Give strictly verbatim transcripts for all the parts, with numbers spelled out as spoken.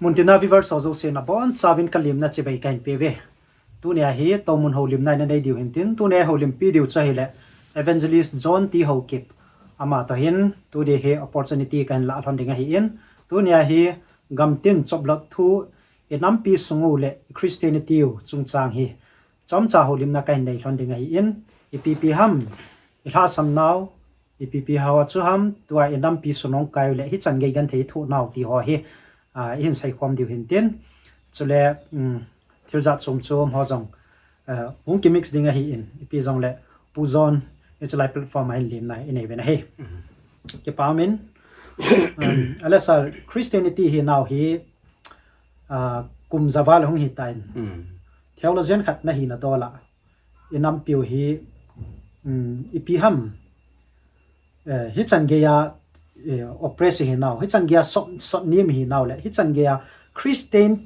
Muntina viewers ho jouse nabonchauvin kalemna chibai kahin peuve. Tunia hi tomun houlimna inanei diu hintin, tunia houlimpi diu chu ahile Evangelist John T Haokip, ama toh hin tuni hi opportunity kahin lah lhon ding ahin, tunia hi gamtin choplot thu, inampi sungu le Christianity u chungchang hi chomcha houlimna kahin nei lhon ding ahin, ipipi ham ilhahsam nau, ipipi ho chu ham, tua inampi sunung kai u le hichan gei genthei thoh nau ti ho hi ihin seikhom diu hintin, chule thil jat chom chom ho jong hung kimix ding ahin, ipi jongle Pu John, hichelai platform a hin lemna inei uvin ahi. Kipah umin, ale sir, Christianity hinau hi kum javal hung hitan, theologian khat nahina dol a, inampiu hi ipi ham, hichan geiya oppress hinau, hichan geiya sot nem hinau le hichan geiya Christian,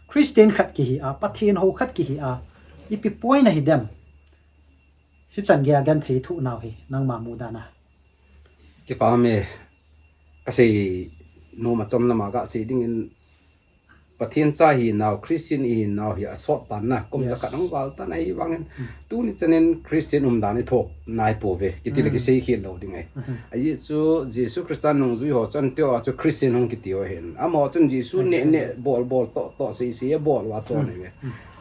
Christian khat kihi a, Pathen hou khat kihi a, ipi point ahidem, hichan geiya genthei thoh nau hi nangma mudan a? Kipah ume, kasei nom a chomlam a kasei dingin, Pathen cha hinau, Christian ihinau hi asot tan na, kum jakhat hung val tan ahivangin, tuni chanin Christian umdan ithoh naipouve, kitile kisei khel lou ding ahi. Ajeh chu Jesu Christa nungjui ho chun teo a chu Christian hung kitiu ahin, amaho chun Jesu neh neh, bol bol, toh toh, sei sei abol uva chon ahiuve.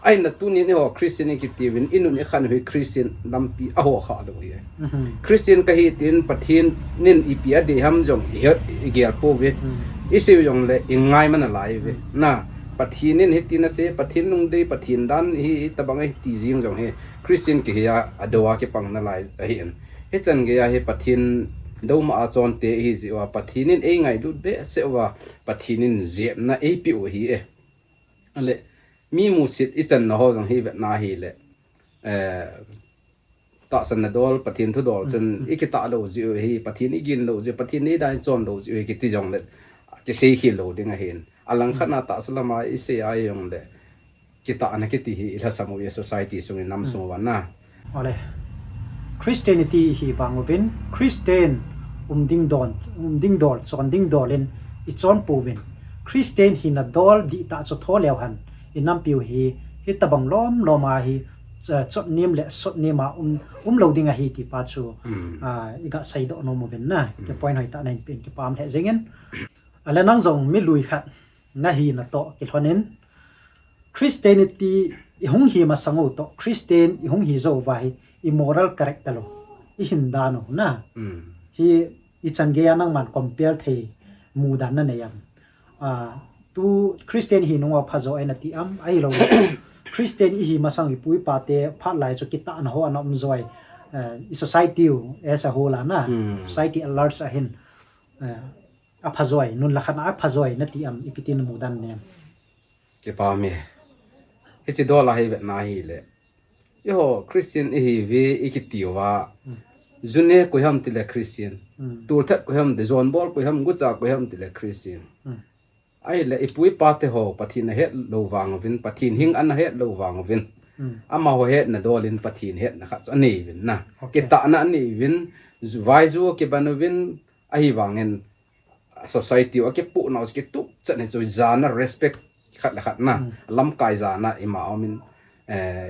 Ahinla tunin eiho Christian ikitiuvin, inun ikhan u hi Christian lampi ahokhah lou hi. Christian kahi tin Pathen in ipi adei ham jong ihet igel pouve. Iseiu jongle ingai man alaiuve. Na, Pathen in hitin asei, Pathen lungdei, Pathen dan hi hitobang ahi ti jeng jong hi Christian kihi a adou a kipang nalai ahin. Hichan geiya hi Pathen douma a chonte ihi jeh uva Pathen in eingailut behseh uva Pathen in jepna eipeh u ahi e. Ale, mi musit ichanna ho jong hi vetna hile, tahsanna dol, Pathen thudol chun ikitah lou jeh u hi, Pathen igin lou jeh u, Pathen eidai chon lou jeh u hi kiti jongle kisei khel lou ding ahin. Alangkhat a tahsa lama isei a jongle kitahna kiti hi ilhasam u e, society sungin, nam sung uva na. Ole, Christianity ihi vang uvin, Christian um ding don, um ding dol, chon ding dol in ichon pouvin, Christian hina dol dihtah chu tho leu hen, inampiu hi hitobang lom lom a hi chot nem le sot nem a um, umlou ding ahi ti pa chu iga seidoh nom uvin na. Ki point hoitah nahin pen, kipah lheh jengin. Ale nang jong milui khat nahina toh kilhonin, Christianity ihung hi masang u toh, Christian ihung hi jou uva hi, i moral character u, ihin dan u na, hi ichan geiya nangman compare thei mudan nanei am? Tu Christian hi nung uva phajo e nati am? Ahilou le Christian ihi masang ipu ipa te phat lai chu kitahna ho ana um joi, i society u as a whole a na, society at large a hin aphajoi, nunlakhat a aphajoi nati am, ipi ti namudan nem? Kipah ume. Hiche dol a hi vetna hile, eiho Christian ihiuve ikitiuva, ju ne koi ham tile Christian, tolthat koi ham, jonbol koi ham, gucha koi ham tile Christian. Ahile ipu ipa teho Pathen ahet lou vang uvin, Pathen hing ana het lou vang uvin, amaho hetna dol in Pathen hetna khat chu anei uvin na. Kitahna anei uvin, vaiju akiban uvin, ahivangin society u akipohnau chu kitup chan hichu jana, respect khat le khat na, lamkai jana ima umin,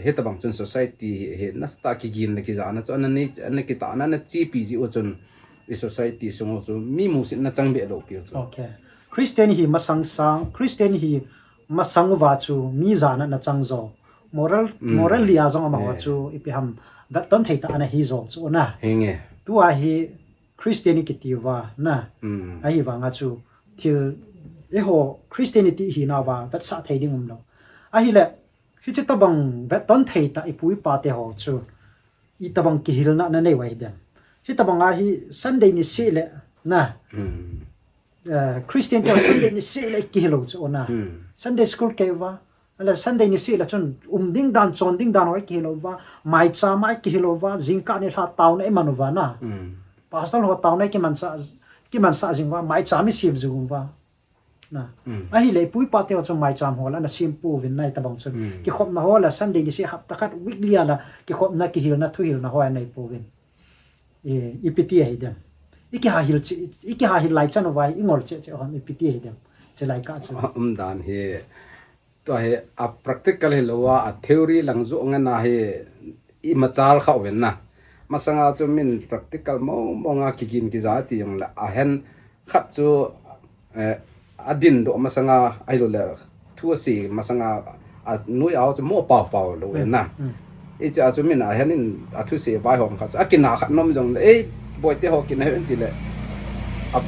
hitobang chun society hi nasatah a kigin le kijana chu ana nei, ana kitahna ana chepi jeh u chun, i society sung u chu mi musitna chang behlou piu chu. Christian hi masang sang, Christian hi masang uva chu mi jana ana chang jo. Moral, morally a jong amaho chu ipi ham, vetton theitah ana hi jo chu na. Tua hi Christian ikitiuva na. Ahivanga chu thil, eiho Christianity ihinauva vetsah thei ding umlou. Ahile hiche tobang vetton theitah ipu ipa teho chu itobang kihilna nanei u ahidem? Hitobanga hi Sunday niseh le na, Christian teho Sunday niseh le ikihil u chu na. Sunday school kei uva, ale Sunday niseh le chun um ding dan, chon ding dan ho ikihil uva, maicham a ikihil uva, jingkah nilhah taona iman uva na, pastor ho taona ikimansah, kimansah jing uva, maicham isem jing uva. Ahile ipu ipa teho chu maicham ho la ana sem pouvin na, hitobang chun kikhopna ho la Sunday niseh, hapta khat, weekly a la kikhopna, kihilna, thuhilna ho anei pouvin. Ipi ti ahidem? Ikihahil cheh, ikihahil lai chan uva ingol cheh cheh u ham, ipi ti ahidem? Chulai kah chu. Umdan hi, tua hi a practical hilou a, a theory lang joh ngen a hi, imachal kha uvin na. Masanga chu min practical mong mong a kigin kija ti jong le, ahen khat chu, eh, adin doh masanga, ahilou le, thu asei masanga, anoi a chu mo pau pau lou e na. Hiche a chu min ahen in athusei vaihom khat chu, akina khat nom jong le, "Ei, boite ho kina hen," ti le, a,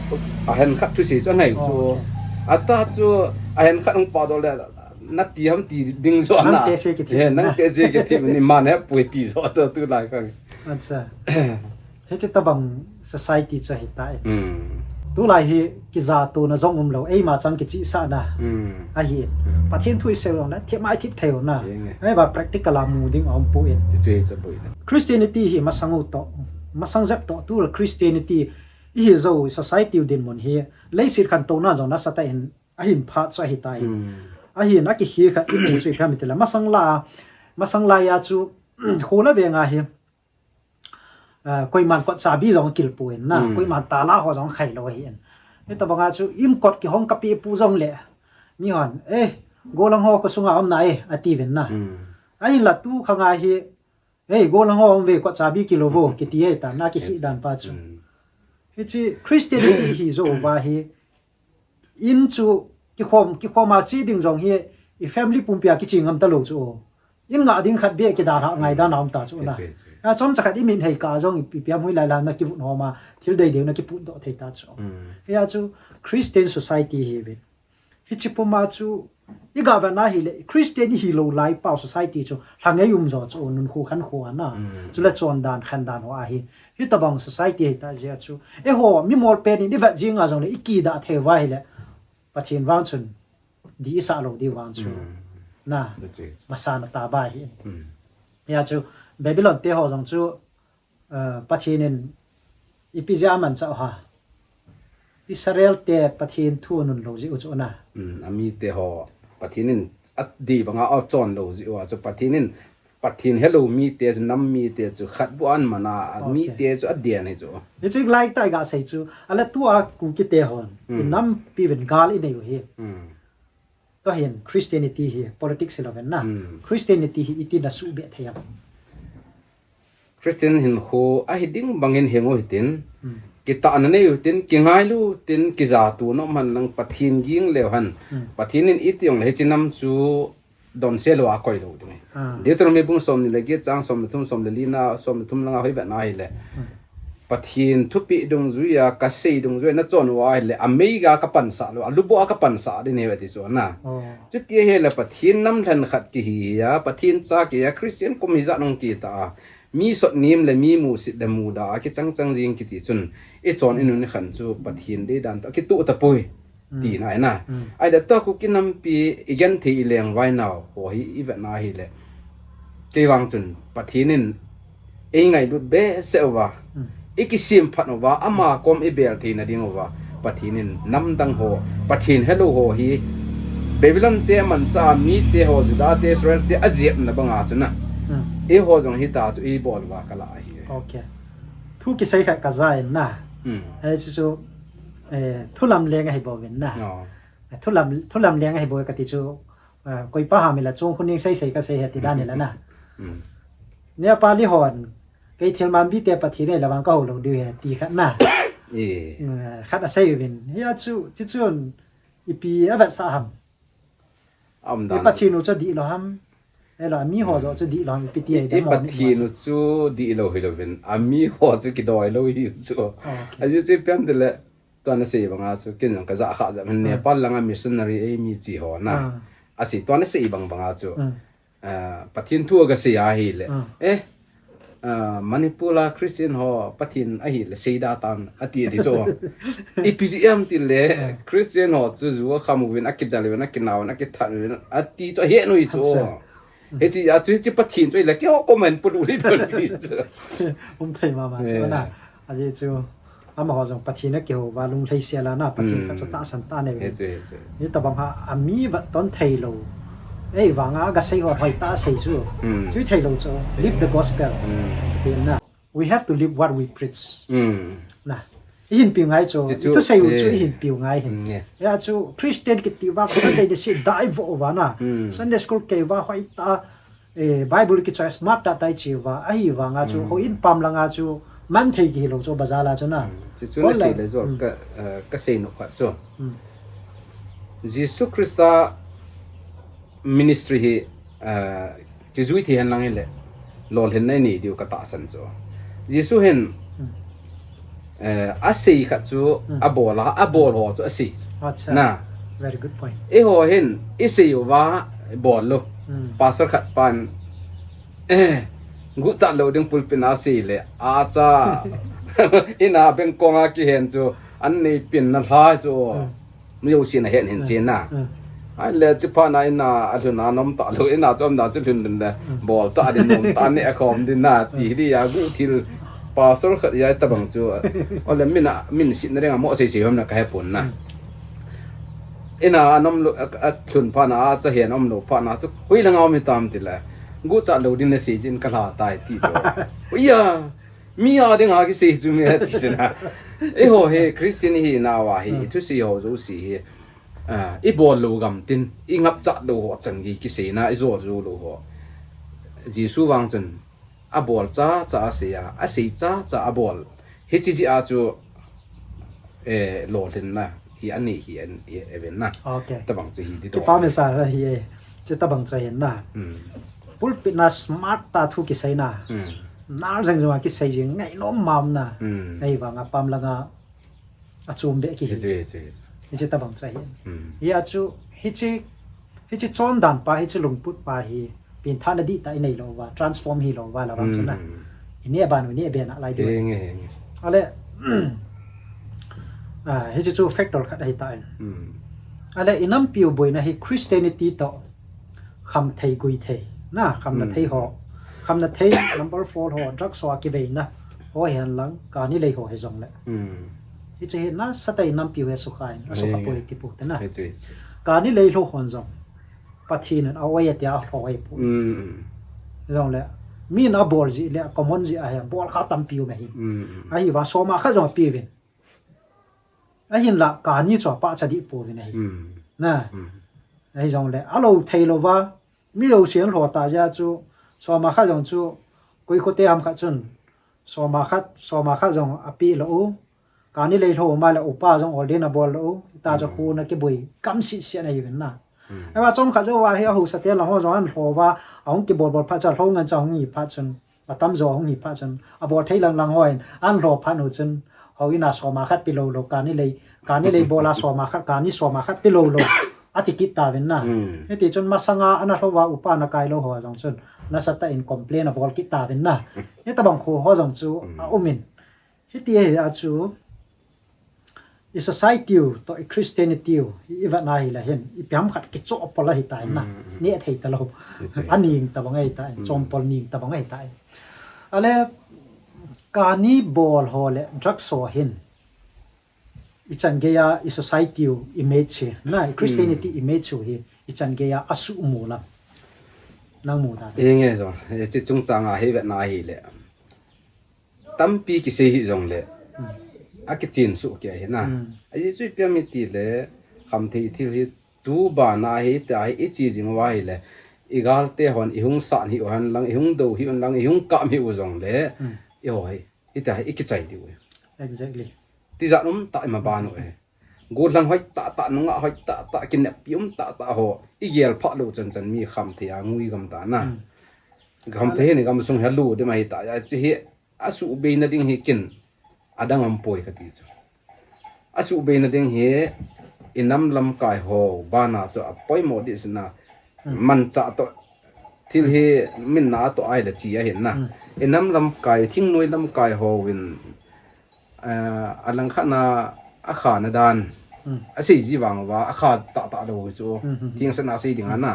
ahen khat thusei chu angai chu. Ata chu ahen khat hung pau doh le, nati ham ti ding jo na. Nangte se kiti na. Nangte se kiti ni ma ne pui ti jo chu tulai kha. Acha. Hiche tabang society chu ahi tai. Tulai hi kijatona jong umlou, eima chang kichihsahna ahi. Pathen thu isei jong le, thip mai thip thei u na. Ahivang practical a mu ding aum poi. Christianity hi masang u toh, masang jep toh, tulai Christianity ihi jou society u dinmun hi, leiset khantouna jong nasatah in ahin phat chu ahi tai. Ahin akikhel khat imu chu ipi ham itile, masang la, masang lai a chu, kho le veng a hi, ah, koiman kot chabi jong kil poi na, koiman tala ho jong khai lou ahi. Hitabang a chu, in kot kihong kape pu jong le, mihon, "Eh, gollhang ho khosunga um nai," ati uvin na. Ahinla tu khang a hi, "Ei, gollhang ho um ve, kot chabi kilo vo," kiti e ta, na kikhel dan pa chu. Hiche Christianity hi jou va hi, in chu kikhom, kikhom a che ding jong hi, i family pumpi a kiche ngam talou chu. In ngah ding khat beh kidalha ngai dan a um ta chu na. Achom cha khat i min hei kah jong ipi ham hoi lai la na kivut hom a, thil dei dei na kiput doh thei ta chu. Hia chu Christian society hi ve. Hiche puma chu, i ga vet na hile, Christian ihi lou lai pau society chu, lha ngei um jo chu, nun khu khan khu ana. Chule chon dan, khan dan ho ahi. Hitabang society hi ta jia chu. Eiho, mi mol pen in i vet jing a jong le, i kidah thei va hile, Pathen vang chun, di i sah lou di vang chu. Na, masana ta ba hi. Hia chu, Babylon te ho jong chu, Ah, Pathen in ipi jeh a amanchah u ham. Israel te Pathen thu anun lou jeh u chu na. Hmm, amite ho Pathen in adei banga achon lou jeh u a chu Pathen in Pathen helou mite chu nam mite chu khat bou a aman a, amite chu aden hi chu. Hiche lai tah a i ga sei chu, ahile tua Kuki te hon, i nampi uvin gal i nei u hi. Tua hin Christianity hi politics hilou vin na. Christianity hi iti na suhbeh thei ham. Christian hinkho ahi ding bangin hing u hitin, kitahna nei u hitin, kingailu hitin, kijatona um hen lang Pathen ging leu hen. Pathen in iti jong le hiche nam chu donse lou a koi lou ding. Deuteronomy bung somni le get chang somni thum, somni le li na, somni thum langa hoi vet na hile. Pathen thupeh dungjui a, kasei dungjui a, nachon u ahile, ameiga kapansah lou, alubo a kapansah ding ahi ati chu na. Chuti ahile Pathen nam lhen khat kihi a, Pathen cha kihi a, Christian kum hijat nung kita a, mi sotnem le mi musit le mudah a kichang chang jing kiti chun, i chon i nun i khan chu Pathen dei dan toh kitoh tapoi. Tina ahi na. Ahile tua Kuki nampi i genthei i lengvai nau ho hi i vet na hile, kei vang chun Pathen in ei ngailut behseh uva, i kisemphat uva, ama kom i bel theina ding uva, Pathen in namdang ho, Pathen helou ho hi, Babylon te amanchah a mite ho, Juda te, Israel te ajepna banga chu na. Eiho jong hita chu i bol uva kala ahi. Thu kisei khat kaja in na. Hichu chu, eh, thu lamleng ahi bouvin na. Thu lam, thu lamleng ahi bou kati chu, eh, koipa ham ila chung khu ning sei sei kasei ahi ti dan ila na. Nepali hon, kei thilmanbi te Pathen ahi la vang kahou lou diu ahi ti khat na. Khat asei uvin. Hia chu, chuchun ipi avetsah ham. I Pathen u chu dihlou ham. Ahilou, ami ho joh chu dihlou ham, ipi ti ahi. I Pathen u chu dihlou hilou vin. Ami ho chu kidoi lou hi chu. Ajeh chu ipi ham tile, tua nasei banga chu, ken jong kajah kha jep hin Nepal langa missionary eimi chi ho na. Asei tua nasei bang banga chu. Ah, Pathen thu agasei ahile. Eh, ah, Manipur a Christian ho Pathen ahile seida tan ati ati chu. Ipi jeh ham tile, Christian ho chu ju akham uvin, akidal uvin, akinau uvin, akithat uvin, ati chu ahet u hi chu. Hiche a chu hiche Pathen chu ahile, keiho comment put u le put ti chu. Um thei mama chu na. Ajeh chu, amaho jong Pathen akihou uva, lunglhei sel a na, Pathen khat chu tahsan tah anei u. Hitabang a, ami vetton theilou. Ei vanga agasei ho hoitah sei chu. Chu theilou chu, live the gospel. Tina. We have to live what we preach. Na. Ihin piu ngai chu, chu, chu, itu sei u chu eh, ihin piu ngai hin. Mm, eh. Ya chu Christian kiti uva, Sunday ni si dai vo uva na. Mm. Sunday school kei uva hoi ta, eh, Bible kichoi smart ta tai chi uva, ahi vanga chu, mm, houin pam langa chu, man thei kihilou chu, bazar la chu na. Mm. Chu chu na sei le chu, mm, ka, eh, ka sei nop khat chu. Mm. Jesu Christa ministry hi, eh, kijui thei hen lang hile, lolhinna inei diu ka tahsan chu. Jesu hin, hmm, eh, asei khat chu, hmm, abol a, abol ho chu asei. Acha. Na. Very good point. Eiho hin, isei uva, bol lou. Hmm. Pastor khat pan, eh, guchat lou ding pulpit a asei le, acha. Ina bengkong a kihen chu, an nei pin na lha chu. Hmm. Mi jouse na het hin, eh, chena. Eh. Ahile, chi phat na ina, alhun a nom ta lou, ina chom na chu lhun lhun le, eh, bol cha din nom ta ne a khom din na, ti, eh, hi di a guhthil pastor khat ya tabang chu. Ole min a, min sit na ding a mo sei sei hom na ka he pon na. Eh. Ina a nom lou, a, alhun phat na, acha hin om lou phat na chu, hui lang a om hi tam ti le. Guchat lou din le sei jin ka lha tai ti chu. Ui ya. Mi a ding a kisei chu mi a ti sina. Eiho hi Christian hi nau a hi, hmm, i thusei ho jouse hi, ah, i bol lou gam tin, i ngapchat lou ho chan gei kisei na, i jo jo lou ho. Jesu vang chun, abol cha cha asei a, asei cha cha abol. Hichi jeh a chu, eh, lolhinna hi anei hi an, hi aven na. Okay. Tabang chu hi di. Kipa do. Mesa la hi e. Chu tabang chu hin na. Hmm. Pulpit na smart ta thu kisei na. Hmm. Nal jeng jong a kisei jing ngai nom mam na. Hmm. Ahivanga pam langa achom be kihi. Hichu, hichu, hichu. Hichu tabang chu ahi. Hmm. Hia chu, hichi, hichi chondan pa, hichi lungput pa hi, pengthahna dihtah inei lou uva, transform hi lou uva, la vang chu na. Hmm. Ine ban u, ine ben a lai diu. Henge, henge. Ale, ah, hichi chu factor khat ahi tan. Hmm. Ale, i nampiu boina hi Christianity toh, khamthei guithei. Na, khamna, hmm, thei ho. Khamna thei, number four ho, drugs ho a kiveina. Ho hi hen lang, kani lei ho hi jong le. Hmm. Hichi hi nasatah in nampiu hi asukha in, asukha, eh, poi ti pu te na. Hichi, hichi. Kani lei ho hon jong. Pathen in a oi a tia a lhoi pu. Hmm. Jong le. Min abol ji le, common ji ahi, bol kha tampi um ahi. Hmm. Ahivang soma khat jong api uvin. Ahinla, kani chu apachat dih pouvin ahi. Hmm. Na. Hmm. Ahi jong le, alou thei lou va, mi lou sian lou ta jeh chu, soma khat jong chu, koi khote ham khat chun, soma khat, soma khat jong api lou u, kani lei lou ma le upa jong ordain abol lou u, ta chu, hmm, khu na kiboi, kam si sian ahi uvin na. Hmm. Ahivang chom khat jou va hi ahausa te lang ho jong an lou va, ahung kibol bol phat chu, lou ngen chu ahung hi phat chun, Atam jo hung hi phat chun, abol thei lang lang hon, an lou phat u chun, houin a soma khat pe lou lou, kani lei, kani lei bol a soma khat, kani soma khat pe lou lou, ati kit tauvin na. Hmm. Hiti chun masanga ana lou va upa na kai lou ho jong chun, nasatah in complain abol kit tauvin na. Hitabang khu ho jong chu, hmm, aum in. Hiti hi a chu, I society u, toh i Christianity u, i, i vet na hi le hin, ipi ham khat kichoh pol ahi tan na, mm, mm, neh thei talou. Hiche, hiche. Aning tabang ahi tan, mm, chompol ning tabang ahi tan. Ale, kani bol ho le drugs ho hin, ichan gei a i society u image hi, na, i Christianity, mm, image u hi, ichan gei a asuhmol a. Nang mu ta. Inge jong, hiche chungchang a hi vet na hi le. Tampi kisei hih jongle, hmm, akichen soh kei ahi na. Hmm. Ajeh chu ipi ham itile, khamthei thil hi tu bana hi, tia hi iche jing uva ahile, igalte hon ihung san hih u hen lang, ihung do hih u hen lang, ihung kap hih u jongle, hmm, eiho hi, hitia hi ikichai diu. Exactly. Tijat um tah ima ban u ahi. Gollhang hoi tah tah, nungah hoi tah tah, kineppi um tah tah ho, igel phah lou chan chan mi khamthei a ngui gam ta na. Hmm. Khamthei hi i gamsung hi alu ding ahi ta, hiche hi asuhbeina ding hi kin adang um poi kati chu. Asuhbeina ding hi i nam lamkai ho bana chu apoimo ding sina, hmm, manchah toh thil hi min na toh ahile chi ahin na. Hmm. I nam lamkai, thingnoi lamkai hon, eh, alangkhat na akha na dan. Hmm. Asei ji vang uva, akha tah tah lou chu. Hmm, hmm, hmm. Thingsan a sei ding ana.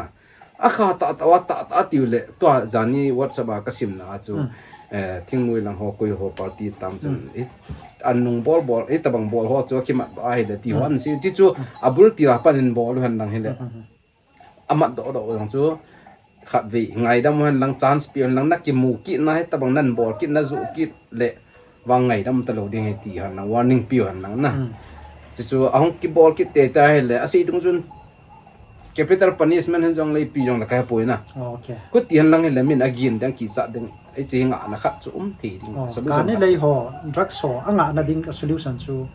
Akha tah tah uva, tah tah tiu le, tua jani WhatsApp a kasim na chu. Hmm. Eh, thingnoi lang ho, koi ho party tam chun. Hmm. I, an nung bol bol, itabang bol ho chu akimat ba ahile ti ho, hmm, an sei. Chi chu, hmm, abul tira pan in bol u hen lang hile. Hmm, hmm, hmm. Amat doh doh jong chu khatvei ngaidam u hen lang, chance pe u hen lang, na kimu kit na, hitabang nan bol kit na, joh kit le vang ngaidam talou ding ahi ti hen lang, warning piu hen lang na. Hmm. Chuchu ahung kibol kit tei ta hile, asei dungchun capital punishment hen jong le ipi jong le kahepoi na. Okay. Khuti hen lang hile min agin ding, kichat ding, hiche hi ngahna khat chu um thei ding. Oh, solution kani khat lei chu. Ho, drugs ho, angahna ding a solution chu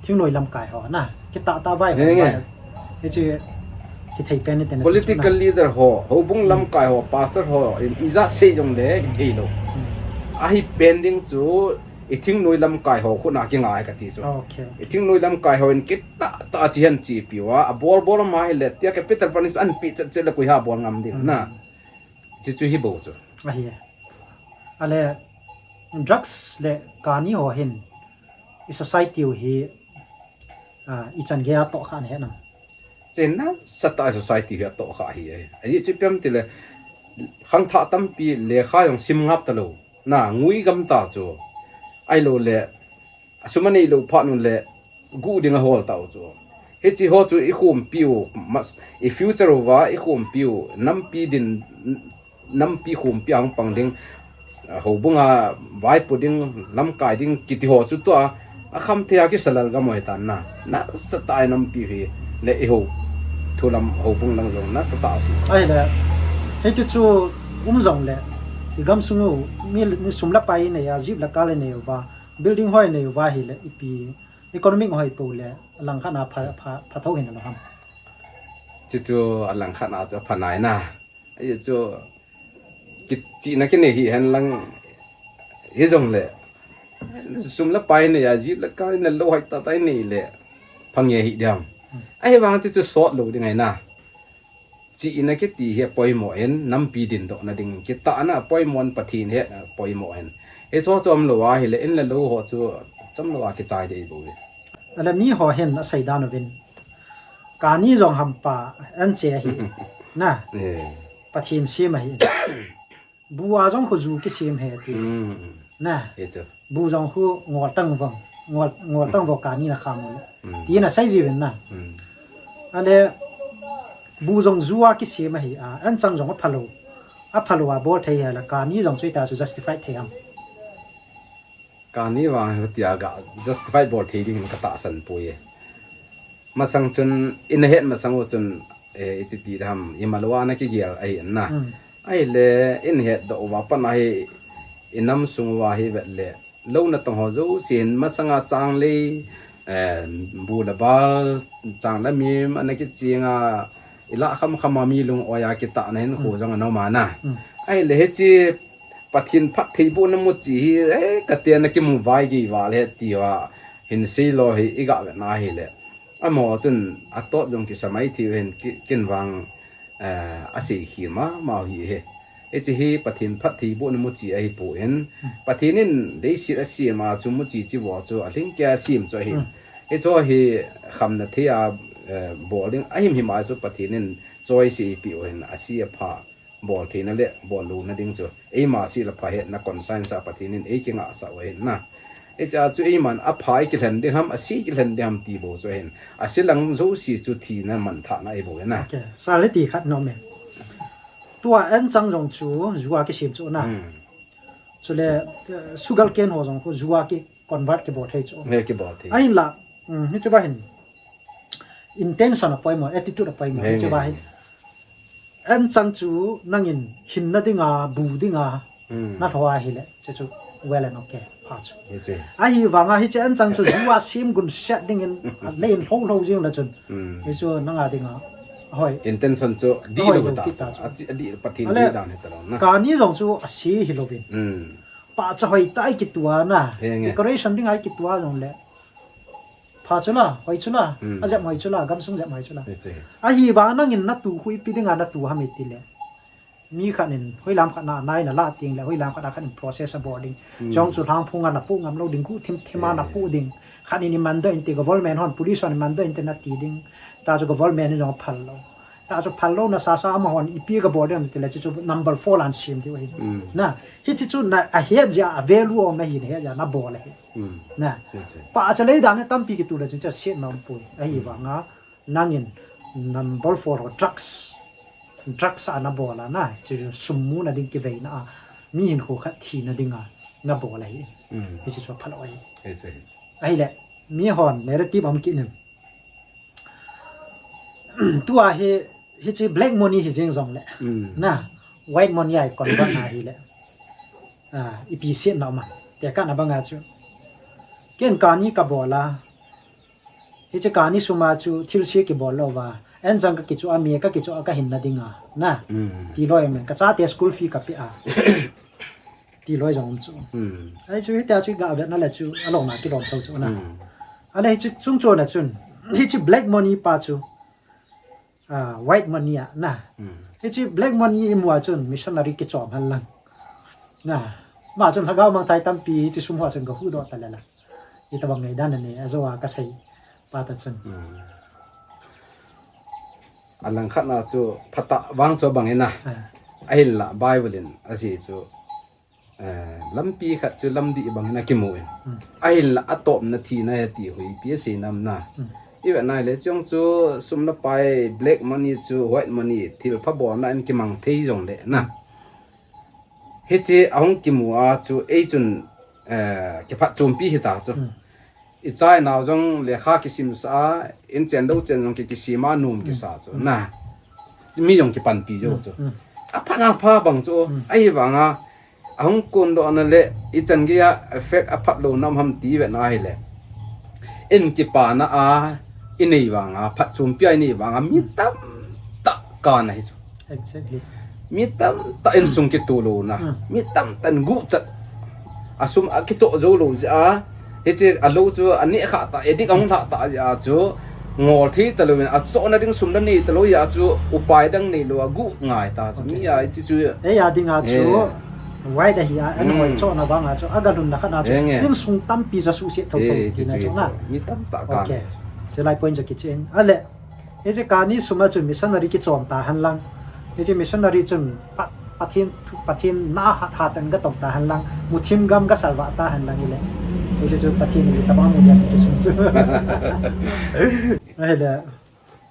thingnoi lamkai ho na. Kitah tah vai ho, nge, nge, vai. Hiche hithei pen ni te na. Political leader ho, houbung, hmm, lamkai ho, pastor ho, in ijat sei jong le hithei lou. Hmm. Ahi pen ding chu i thingnoi lamkai ho khut na kingai kati chu. Okay. I thingnoi lamkai ho in kitah tah a chi hen chi piu a, abol bol ma hile, tia capital punishment anpi chet chet le koi ha bol ngam ding, hmm, na. Chuchu hi bou chu. Ahi. Ale, drugs le kani ho hin i society u hi, ah, ichan gei a tohkha nahet nam? Chen nasatah a society hi atohkha ahi e. Ajeh chu ipi ham tile, khangthah tampi lekha jong sim ngap talou. Na, ngui gam ta chu. Ahilou le, asum anei lou phat un le, gu ding ahol tau chu. Hiche ho chu i khompi u, mas, i future uva i khompi u, nampi din, nampi khompi a hung pang ding, houbung a vaipo ding, lamkai ding, kiti ho chu tua, akham thei a kisalal gam u ahi tan na. Nasatah a nampi hi, le i ho, thu lam houbung lang jong, nasatah a si. Ahile, hiche chu um jong le, i gamsung u, mi, mi sum le pai nei a, jeep le car le nei uva, building hoi nei uva hile, ipi, economic hoi pou le, alangkhat na pha, pha, pha tho hin alou ham? Chuchu alangkhat na chu pha nai na. Ajeh chu kichihna kinei hi hen lang hi jong le, sum le pai nei a, jeep le car in le lou hoi tah tah i nei le, pha nge hi diam. Ahivang chuchu sot lou ding ahi na. Chihna kiti hi apoimo in, nampi dindohna ding, kitahna apoimo in, Pathen hetna apoimo in. Hicho chu umlou ahile, in le lou ho chu chomlou a kichai dei bou ve. Ale mi ho hin asei dan uvin, kani jong hampa anche ahi, na. Eh. Pathen sem ahi. Bu a jong khu ju kisem ahi ti. Hmm. Na. Hichu. Bu jong khu ngol tang vang, ngol, ngol tang vang kani na kham u. Hmm. Ti na sei jiuvin na. Hmm. Ale bu jong ju a kisem ahi a, anchang jong aphalou. Aphalou a bol thei ahi le kani jong chu ita chu justify thei ham? Kani vang hitia ga justify bol thei ding in ka tahsan poi e. Masang chun, i na het masang u chun, eh, iti ti dam, imalou a na kigel ahi na. Hmm. Ahile, i na hetdoh uva pat na hi, i nam sung uva hi vet le, lou natong ho jouse hin masanga changlei, eh, bu le bal, chang le mim, ana kiching a, i lah kham kham a mi lung-oi a kitahna hin, hmm, khu jong ana um a na. Hmm. Ahile, hiche Pathen phattheibohna muchi hi, eh, ka te na kimu vai gei val e ti uva, hin sei lou hi, i ga vet na hile. Amaho chun atot jong kisa mai thei u hin ki, kin vang, eh, asei khel mama u hi ahi. Hiche hi Pathen phattheibohna muchi ahipoi. Hmm. Pathen in leiset asem a chu muchi chi vo chu alhingkei a asem chu ahi. Hmm. Hicho hi khamna thei a, eh, bol ding ahimhim a chu Pathen in choice eipeh u hin, ase apha bol theina le bol louna ding chu eima seh le pha hetna conscience a Pathen in eikingahsah u ahin na. Hiche a chu eiman apha eikilhen ding ham, ase eikilhen ding ham ti bou chu ahin. Ase lang jouse chu thina manthahna ahi bou ahi na. Okay. Sir, le ti khat nom e. Tua anchang jong chu ju a kisem chu na. Hmm. Chule, eh, sugar cane ho jong khu ju a ki convert kibol thei chu. He, kibol thei. Ahinla, um, hiche va hin intention apoimo, attitude apoimo, he, hiche va hin. Anchang chu nangin hinna dinga, bu dinga, hmm, na lhou ahile, hiche chu well and okay, pha chu. Hiche. Ahivanga hiche anchang chu ju a sem gun set dingin, alei in lhou lhou jing le chun. Hmm. Hichu nanga dinga, hoi. Intention chu dihlou ta chu. Achi, adih Pathen ale, dih dan hita lou na. Kani jong chu ase hilouvin. Hmm. Pahcha hoitah a ikitu a na. He nge. Decoration dinga ikitu a jong le. Pha chu la, hoi chu la, hmm, ajep hoi chu la, gamsung jep hoi chu la. Hiche, hiche. Ahivang nangin natu khu ipi dinga natu ham iti le. Mi khat in, hoilam khat na, nai na la ting le, hoilam khat na khat in process abol ding. Hmm. Chong chu lhangphong a napoh ngam lou ding, guh thim thim a, eh, napoh ding. Khat in iman doh inte, government hon, police hon iman doh inte nati ding. Tachu government in jong phal lou. Tachu phal louna sasa amahon ipi kabol ding ham iti le, chuchu number four lan sem diu ahi. Hmm. Na, hiche chu na, ahet jeh a value um ahi, ahet jeh a nabol ahi. Hmm. Na. Hiche. Pahcha lei dan hi tampi kitu le chun chu setna umpoi. Ahivanga, nangin number four ho drugs. Drugs a nabol a na, chu sum muna ding kiveina a, mi hinkho khat thina dinga nabol ahi. Hmm. Hiche chu aphalou ahi. Hiche, hiche. Ahile, mihon narrative aum kit in. Tua hi, hiche black money hi jeng jongle. Hmm. Na, white money a i convert na ahile. Ah, ipi setna um am. Tekahna banga chu. Ken kani kabol a. Hiche kani sum a chu thilse kibol lou va. Anchang kakichoh a, mi kakichoh a kahinna dinga. Na. Hmm. Tiloi aum in. Kachate school fee kapeh a. Tiloi jong aum chu. Hmm. Ahi chu hitia chu iga vetna le chu alona kilom thou chu na. Hmm. Ahile hiche chung chon a chun. Hiche black money pa chu. Ah, white money a na. Hmm. Hiche black money imu a chun missionary kichom hen lang. Na. Ama chun lhagao mangthai tampi hiche sum ho chun gahuhdoh ta le la. Itobang ngaidan anei, ajou a kasei pa ta chun. Hmm. Alangkhat na chu phatah vang chu abang in a. Ah. Ahinla Bible in asei chu, eh, lampi khat chu lamdih bang in akimu in. Hmm. Ahinla atopna thina ahi ti hoipi asei nam na. Hmm. Ivet na ahile chung chu sum le pai, black money chu white money, thilpha bolna in kimang thei jongle na. Hiche ahung kimu a chu ei chun, eh, kiphatchompi hita chu. Hmm. Icha inao jong lekha kisimsah a, inchen lou chen jong ki, kisem a nom kisa chu. Hmm. Na. Mi jong kipanpi jou chu. Hmm. Apha na pha bang chu. Hmm. Ahivanga, ahung kondohna le ichan geiya effect aphat louna um ham ti vetna ahile. In kipana a, inei vanga, phatchompi a inei vanga, mi tamtah kana hi chu. Exactly. Mi tamtah insung kitoh louna. Hmm. Mi tamtah in guhchat. Asum akichoh jou lou jeh a. Hiche alou chu aneh kha ta, addict ahung lha ta jeh a chu. Ngol thei talou in, achohna ding sum la nei talou jeh a chu. Upai dang neilou a guh ngai ta chu. Okay. Mi a hiche chu. Eiya dinga chu. Eh. White ahi a, an hoi chohna vanga chu. Agalhunna khat na chu. Insung tampi chu asuhset thou thou tina chu na. Mi tamtah kana. Okay. Chulai point chu kichen. Ahile. Hiche kani sum a chun missionary kichom ta hen lang. Hiche missionary chun Pa-, Pathen, Pathen na hat hat in gatong ta hen lang. Muthim gam gasalvah ta hen lang ile. Hiche chu Pathen in itobang amu ding hiche sum chu. Ahile.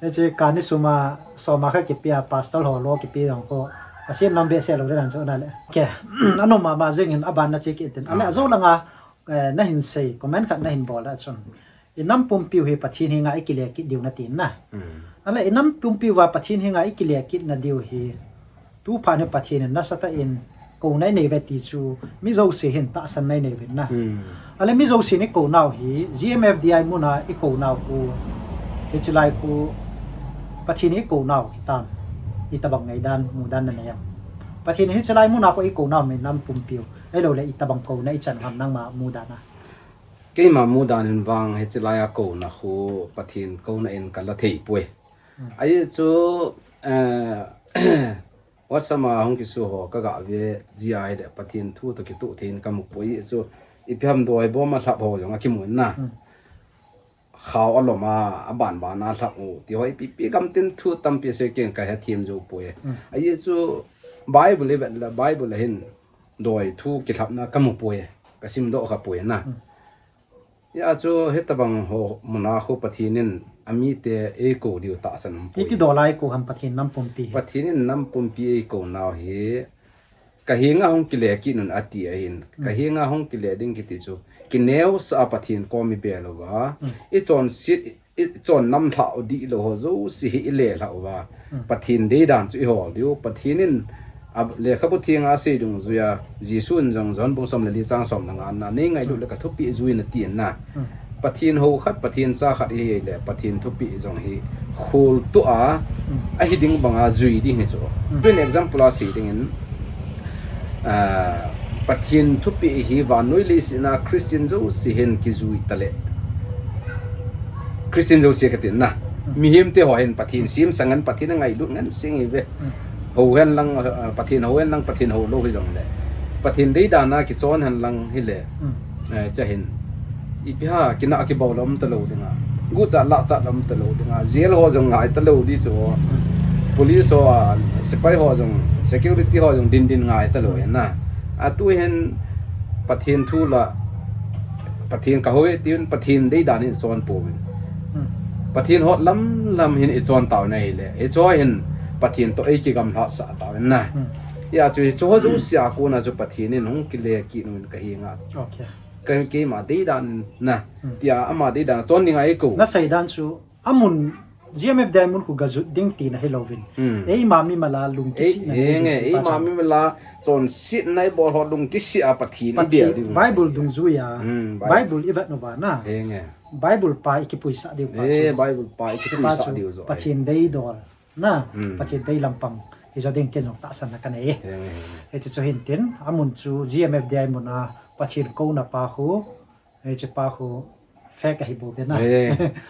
Hiche kani sum a som a khat kipe a pastor ho lo kipe jong kho. Asem nam behseh lou ding chu na le. Okay. Anom mama jeng in aban na che kit in. Ahile ajou langa, eh, nahin sei, comment khat nahin bol a chun. Inam pumpiu hi Pathen henga ikile kit diu nati na. Hmm. Ahile inam pumpiu va Pathen henga ikile kit na diu hi. Tuphat hi Pathen in nasatah in kouna inei uve ti chu mi jouse hin tahsanna inei uvin na. Hmm. Ahile mi jouse in ikou nau hi G M F D I muna ikou nau khu. Hiche lai khu Pathen in ikou nau hitam. Itobang ngaidan, mudan nanei am. Pathen in hiche lai muna khu ikou nau mi nam pumpiu. Ahilouleh itobang kouna ichan ham nangma mudan a. Keima mudan in vang hiche lai a kouna khu Pathen kouna in kala thei poi. Hmm. Ahi chu, eh, WhatsApp a hung kisu ho kaga ve jia ahile Pathen thu toh kitoh thei in kamu poi chu ipi ham doi bom a lhap ho jong akimu in na. Hmm. Khao alom a, aban ban a lhap u. Ti ho ipi ipi gamtin thu tampi asei keng kahethem jou poi. Hmm. Ahi chu Bible ivet le Bible a hin doi thu kilhapna kamu poi. Kasim doh kha poi na. Hmm. Hia chu hitobang ho muna khu Pathen in amite eikou diu tahsan um poi. Iti dola eikou ham Pathen nam pumpi hi? Pathen in nam pumpi eikou nau hi kahenga hung kile kit un ati ahin. Hmm. Kahenga hung kile ding kiti chu kineosah a Pathen kom ibe lou va. Hmm. Ichonset, ichon nam lhah u dihlou ho jouse hi ile lhah uva. Hmm. Pathen deidan chu ihol diu. Pathen in a, Lekhabu Thenga asei dungjuia, Jesu in jong John bung som le li chang som le nga na, nei ngailut le kathupeh jui in ati in na. Hmm. Pathen hou khat, Pathen cha khat ihi le, Pathen thupeh jong hi kholtoh a, hmm, ahi ding banga jui ding hi chu. Hmm. Tun example a sei dingin, ah, Pathen thupeh hi vannoi leiset a Christian jouse hin kijui tale. Christian jouse kati na. Hmm. Mihemte ho hin Pathen sem sang ngen, Pathen angailut ngen seng ive. Hmm. Hou hen lang, ah, Pathen hou hen lang, Pathen hou lou hijongle. Pathen deidan a kichon hen lang hile. Hmm. Eh, chahin. Ipi ha, kinah kibol lom talou dinga. Guchat lachat lom talou dinga. Jail ho jong ngai talou di chu. Hmm. Police ho a, sepai ho jong, security ho jong din din ngai talou hin na. Atu hin Pathen thu la, Pathen kahou e tin, Pathen deidan in chon pouvin. Hmm. Pathen hot lam lam hin ichon tauvin ahile. Hicho hin Pathen toh eikigamlhah sah tauvin na. Hmm. Hia chu hicho jouse a kona chu Pathen in hung kile kit un kahenga. Okay. Ka keima deidan na. Hmm. Tia ama deidan chon ding a eikou. Na seidan chu amun G M F D I mun khu gajut ding tina hilouvin. Hmm. Eima mimal a lung kisihna nei ding, eima mimal a chonsetna ibol ho lung kisih a Pathen ibel ding. Bible dungjuia. Hmm, Bible. Bible ivet uva na. Bible pa ikipuisah diu pa chu. Bible pa ikipuisah diu chu. Pathen deidol. Na, hmm, Pathen dei lampang hija ding ken jong tahsanna kanei. Hichu chu hintin, amun chu G M F D I mun a Pathen kouna pa khu, hichu pa khu fake ahi bou ve na.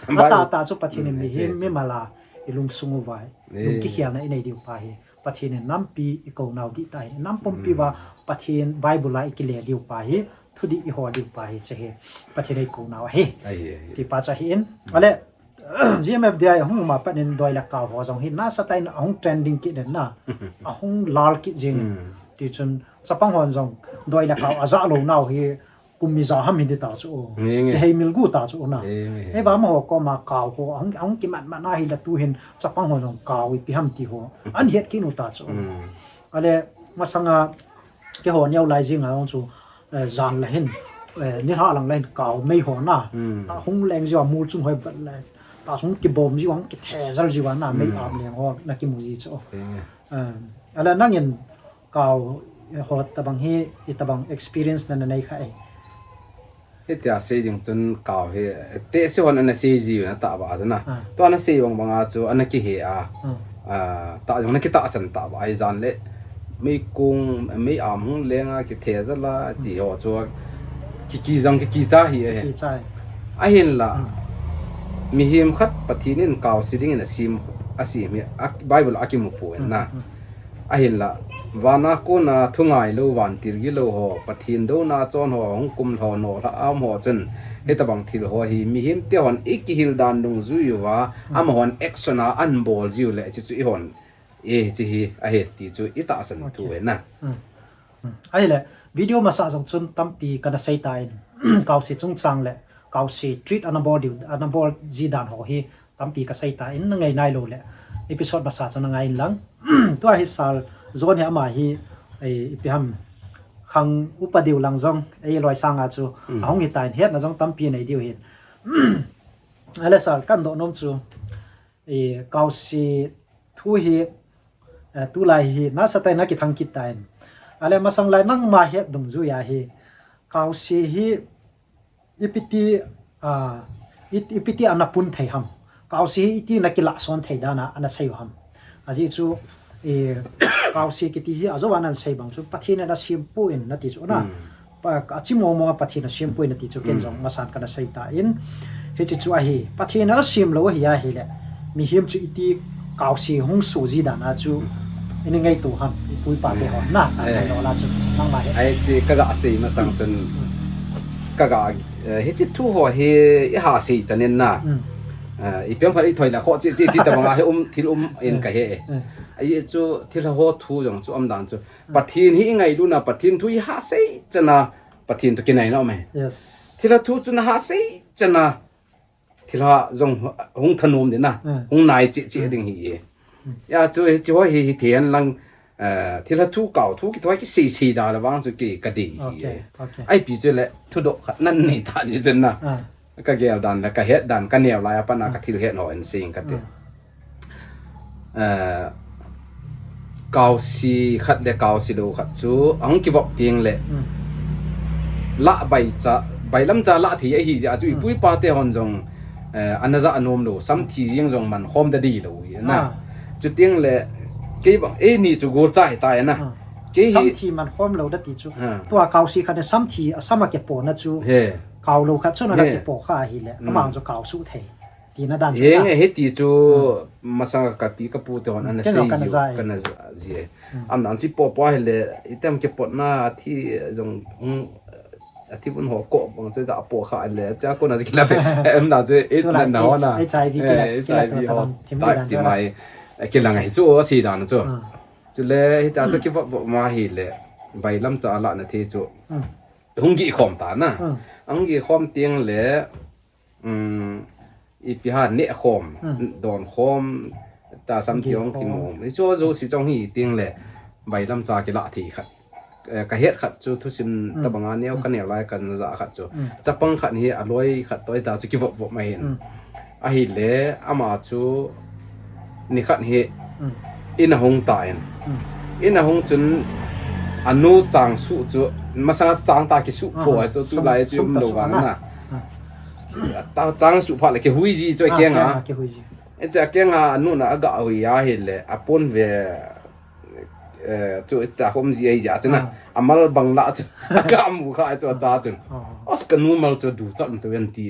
Atah tah chu Pathen in mihem mimal a ilungsung uva lung kikhelna inei diu pa hi. Pathen in nampi ikounau dih tah hi. Nampumpi uva Pathen Bible a ikile diu pa hi. Thudih ihol diu pa hi chu hi. Pathen in eikou nau ahi. Ti pa chu ahin. Ale, G M F D I ahung um a pat in doi le kau ho jong hi nasatah in ahung trending kit in na, ahung lal kit jing in. Tichun chapang hon jong doi le kau ajah lou nau hi kum ijat ham hi ding ta chu. Kiheimil gu ta chu na. Hiva amaho koma kau ho ahung, ahung kimat mat na hi la tu hin chapang hon jong kau ipi ham ti ho ahin het kit u ta chu. Ale masanga keiho neo lai jing a jong chu, eh, jan la hin, eh, nilhah lang la hin kau mei ho na. Hmm. Tah hung leng jiu a mol chung hoi vet le. Tah sung kibom jiu a, kithe jal jiu a na, mei am leng ho na kimu ji chu. Eh, ale nangin kau, eh, ho tabang hi, itobang experience na na nei kha e. Hitia sei ding chun kau hi, tehse hon ana sei jiu na tah ba chu na. Tua ana sei bang bang a chu ana kihe a. Tah jong ana kitahsan tah ba ahi jan le. Meikong, mei am hung leng a kithe jal a ti ho chu. Kiki jang kikicha hi e. Ahinla. Mihem khat Pathen in kau sei ding in asem, asem hi, a, Bible a kimu poi na. Ahinla, vana kona thu ngailou, vantil gilou ho, Pathen douna chon ho, hung kum lhon ho, lha am ho chun, hitobang thil ho hi, mihem te hon ikihil dan dungjui uva, amahon action a ahin bol jiu le, hichu ihon, eh, hiche hi, ahi ti chu itahsan thu ahi na. Ahile, video masa jong chun tampi kana sei tan, kau sei chungchang le, kau sei treat ana bol diu, ana bol ji dan ho hi, tampi kasei tan, na ngai nailou le. Episode masa chu na ngai in lang. Tua hi Sir John hi ama hi, eh, ipi ham khang upa diu lang jong, eh, loi sanga chu, ahung hi tan, hetna jong tampi nei diu hin. Ale Sir, kadoh nom chu, eh, kau sei thu hi, eh, tulai hi, nasatah in na kithang kit tan. Ale masang lai nangma het dungjui a hi, kau sei hi, Ipiti, ah, it-, ipiti ana pun thei ham. Kau sei hi iti na kilah son thei dan a, ana sei u ham. Ajeh chu, eh, kau sei kiti hi ajou a ana sei bang chu, Pathen in asem poi nati chu na. Pa, achimo mo a Pathen asem poi nati chu, ken jong masan kana sei tan. Hiche chu ahi, Pathen in asem lou ahi ahile. Mihem chu iti kau sei hung soh ji dan a chu, ini ngaito ham, ipu ipa te hon na, asei lou la chu, nangma he. Ai chi kaga sei masang chun, kaga, eh, hiche thu ho hi iha sei chan in na. Eh, ipiang phat ithoi la kho chi chi ti tabang a hi um, thil um in kahe. Ai chu thil ho thu jong chu um dan chu. Pathen hi ingailutna, Pathen thu iha sei chan a, Pathen toh kinaina um e. Thil thu chu naha sei chan a, thilha jong hung thanom ding na, hung nai cheh cheh ding hi e. Hia chu hiche ho hi, hithei hen lang, eh, thilha thu kau thu kithoi kisei sei da le vang chu kei kadei hi e. Ipi chu le thudoh khat nan nei ta ji chen na. Kagel dan le kahet dan kaneo lai a pat na kathil het ho in sei kate. Eh, kau sei khat le kau sei lou khat chu ahung kivop teng le, lah baicha, bailamcha lah thei ahi jeh a chu ipu ipa te hon jong, eh, ana ja nom lou, samthi jeng jong man khom da dei lou hi na. Chuteng le kei bang, eini chu golcha hita e na. Kei hi samthi man khom lou da ti chu. Tua kau sei khat le samthi, asam a kipo na chu. Kau lou khat chu na kipo kha ahile, ama chu kau suh thei. Tina dan chu. Henge, hiti chu masanga kapi kapu te hon ana sei jiu, kana ja ji e. Am dan chu ipo po ahile, item kipotna athi jong, athi vun ho ko bang chu ga po kha le, cha kona chu kila pe. Em dan chu, it's na na ho na. H I V kila, H I V ho. Type ti mai. Kilang ahi chu, asei dan chu. Chule, hita chu kivop vop ma ahile, bailamcha lah na thei chu. Hung gih khom ta na. Hung gih khom teng le, um, ipi ham neh khom, don khom, tahsa ti hung kimu. Hichu jouse jong hi teng le, bailamcha kilah thei khat. eh, ka het khat chu thusim tabanga neo ka neo lai kana ja khat chu. Chapang khat hi aloi khat toh ita chu kivop vop mai hin. Ahile ama chu ni khat hi in ahung ta in. In ahung chun anu chang suh chu masanga chang ta kisuh pho chu tulai chu um lo vang na. Ta chang suh phat le kihui ji chu akeng a. Kihui ji. Echa akeng a anu na aga hui ahile apon ve eh, chu ita khom ji ahi ja chun a. Amal bang la chu. Ka mu kha chu cha chun. Os ka nu mal chu du chat to yan ti.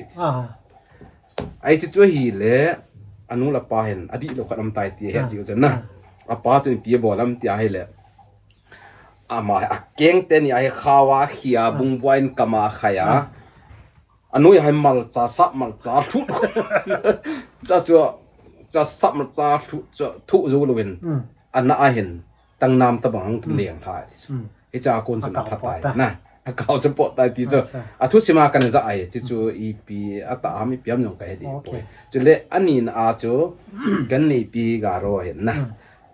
Ai chu chu ahile anu le apa hin adih lo khat am tai ti he ji chun na. Apa chun pi bol am ti ahile. Ama akeng teni ahi khawa khia bung buain kama khaya. Anoi hai malcha sap malcha thut. Cha chu cha sap malcha thut chu thu zo lovin. Ana ahin tangnam tabang hung leng tha. Hicha kon chu na phatai na. Akau chu pot tai ti chu. Athu sima kana ja ai ti chu ipi ata ham ipi am jong ka he di. Chule ani na a chu kan nei pi Garo hin na.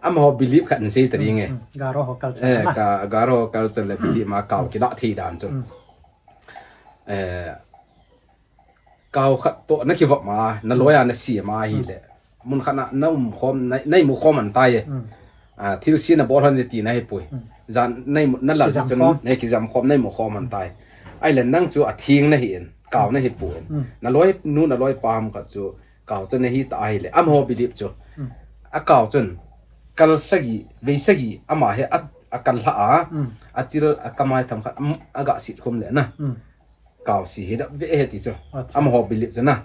Amaho believe khat in sei ta ding e. Garo ho culture. Eh, ka Garo ho culture le believe ma kau kila thei dan chu. Eh, kau khat toh na kivop ma, na loi a na si ma hi le. Mun khat na, na um khom, na, na imu khom an tai e. Ah, thil si na bol hon ti na hi pui. Jan na imu, na la chun, na kijam khom, na imu khom an tai. Ai le nang chu a thing na hi in, kau na hi pui. Na loi nu, na loi pa ham khat chu, kau chu na hi ta ahile, amaho believe chu. A kau chun, kal sagi, vei sagi, ama hi a, a kal hla a, a chil a kamai tham khat, am, a ga sit khum le na. Kau si hi dap ve he ti chu. Amaho believe chu na.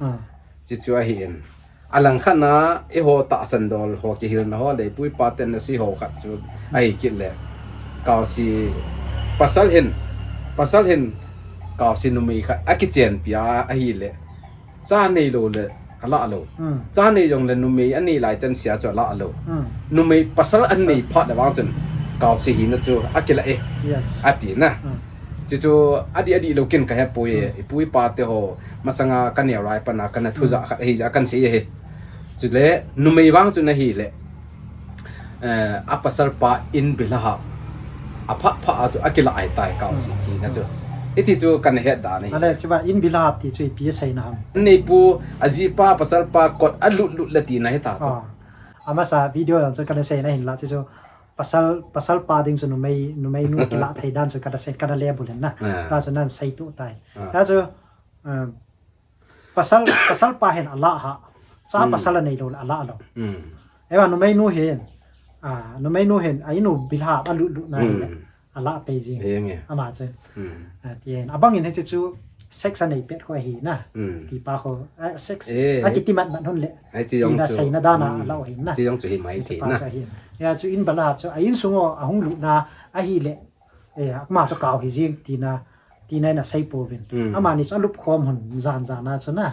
Chi chu ahi in. A lang khat na, eiho tahsan dol ho kihil na ho le, pui pa ten na si ho khat chu, ahi kit le. Kau si, pasal hin, pasal hin, kau si numei khat, a kichen pia ahile. Cha nei lo le, a la lo. Cha nei jong le numei a nei lai chan sia chu a la lo. Numei pasal a nei phat le vang chun kau si hi na chu a kila e. A ti na. Chi chu a di a di lo kin ka he pui e. I pui pa te ho masanga ka neo lai pana kana thu ja khat hi ja kan si e. Chule numei vang chu na hi le. Eh, a pasal pa in bila ha. A pha pha a chu a kila ai tai kau si ti na chu. Iti chu kan het da ni. Ale, chuba in bila ha ti chu ipi sei na ham. Nei pu a ji pa pasal pa kot a lut lut le ti na he ta chu. Amasa video dan chu kan sei na hin la chu chu pasal, pasal pa ding chu numei, numei nu kila thei dan chu kan sei, kan le bulen na. Ta chu nan sei tu tai. Ta chu, eh, Pasal, pasal pa hin a la ha. Cha pasal a nei lo le a la lo. Ewa numei nu hin. A, numei nu hin. A inu bila ha a lut lut na hin le. A la pe jing. Ama chu. A, ti hin. A bang in he chu chu sex a nei pet kho hi na. Ti pa kho. A, sex. A kiti mat mat hun le. Ti na sei na dan a la hin na. Chi jong chu hi mai ti na. Ya chu in bila ha chu. A in sung o a hung lut na. A hi le. Eh, ama chu kau hi jing tina, tina na sei pouvin. Amani chu alup khom hun jan jan a chu na.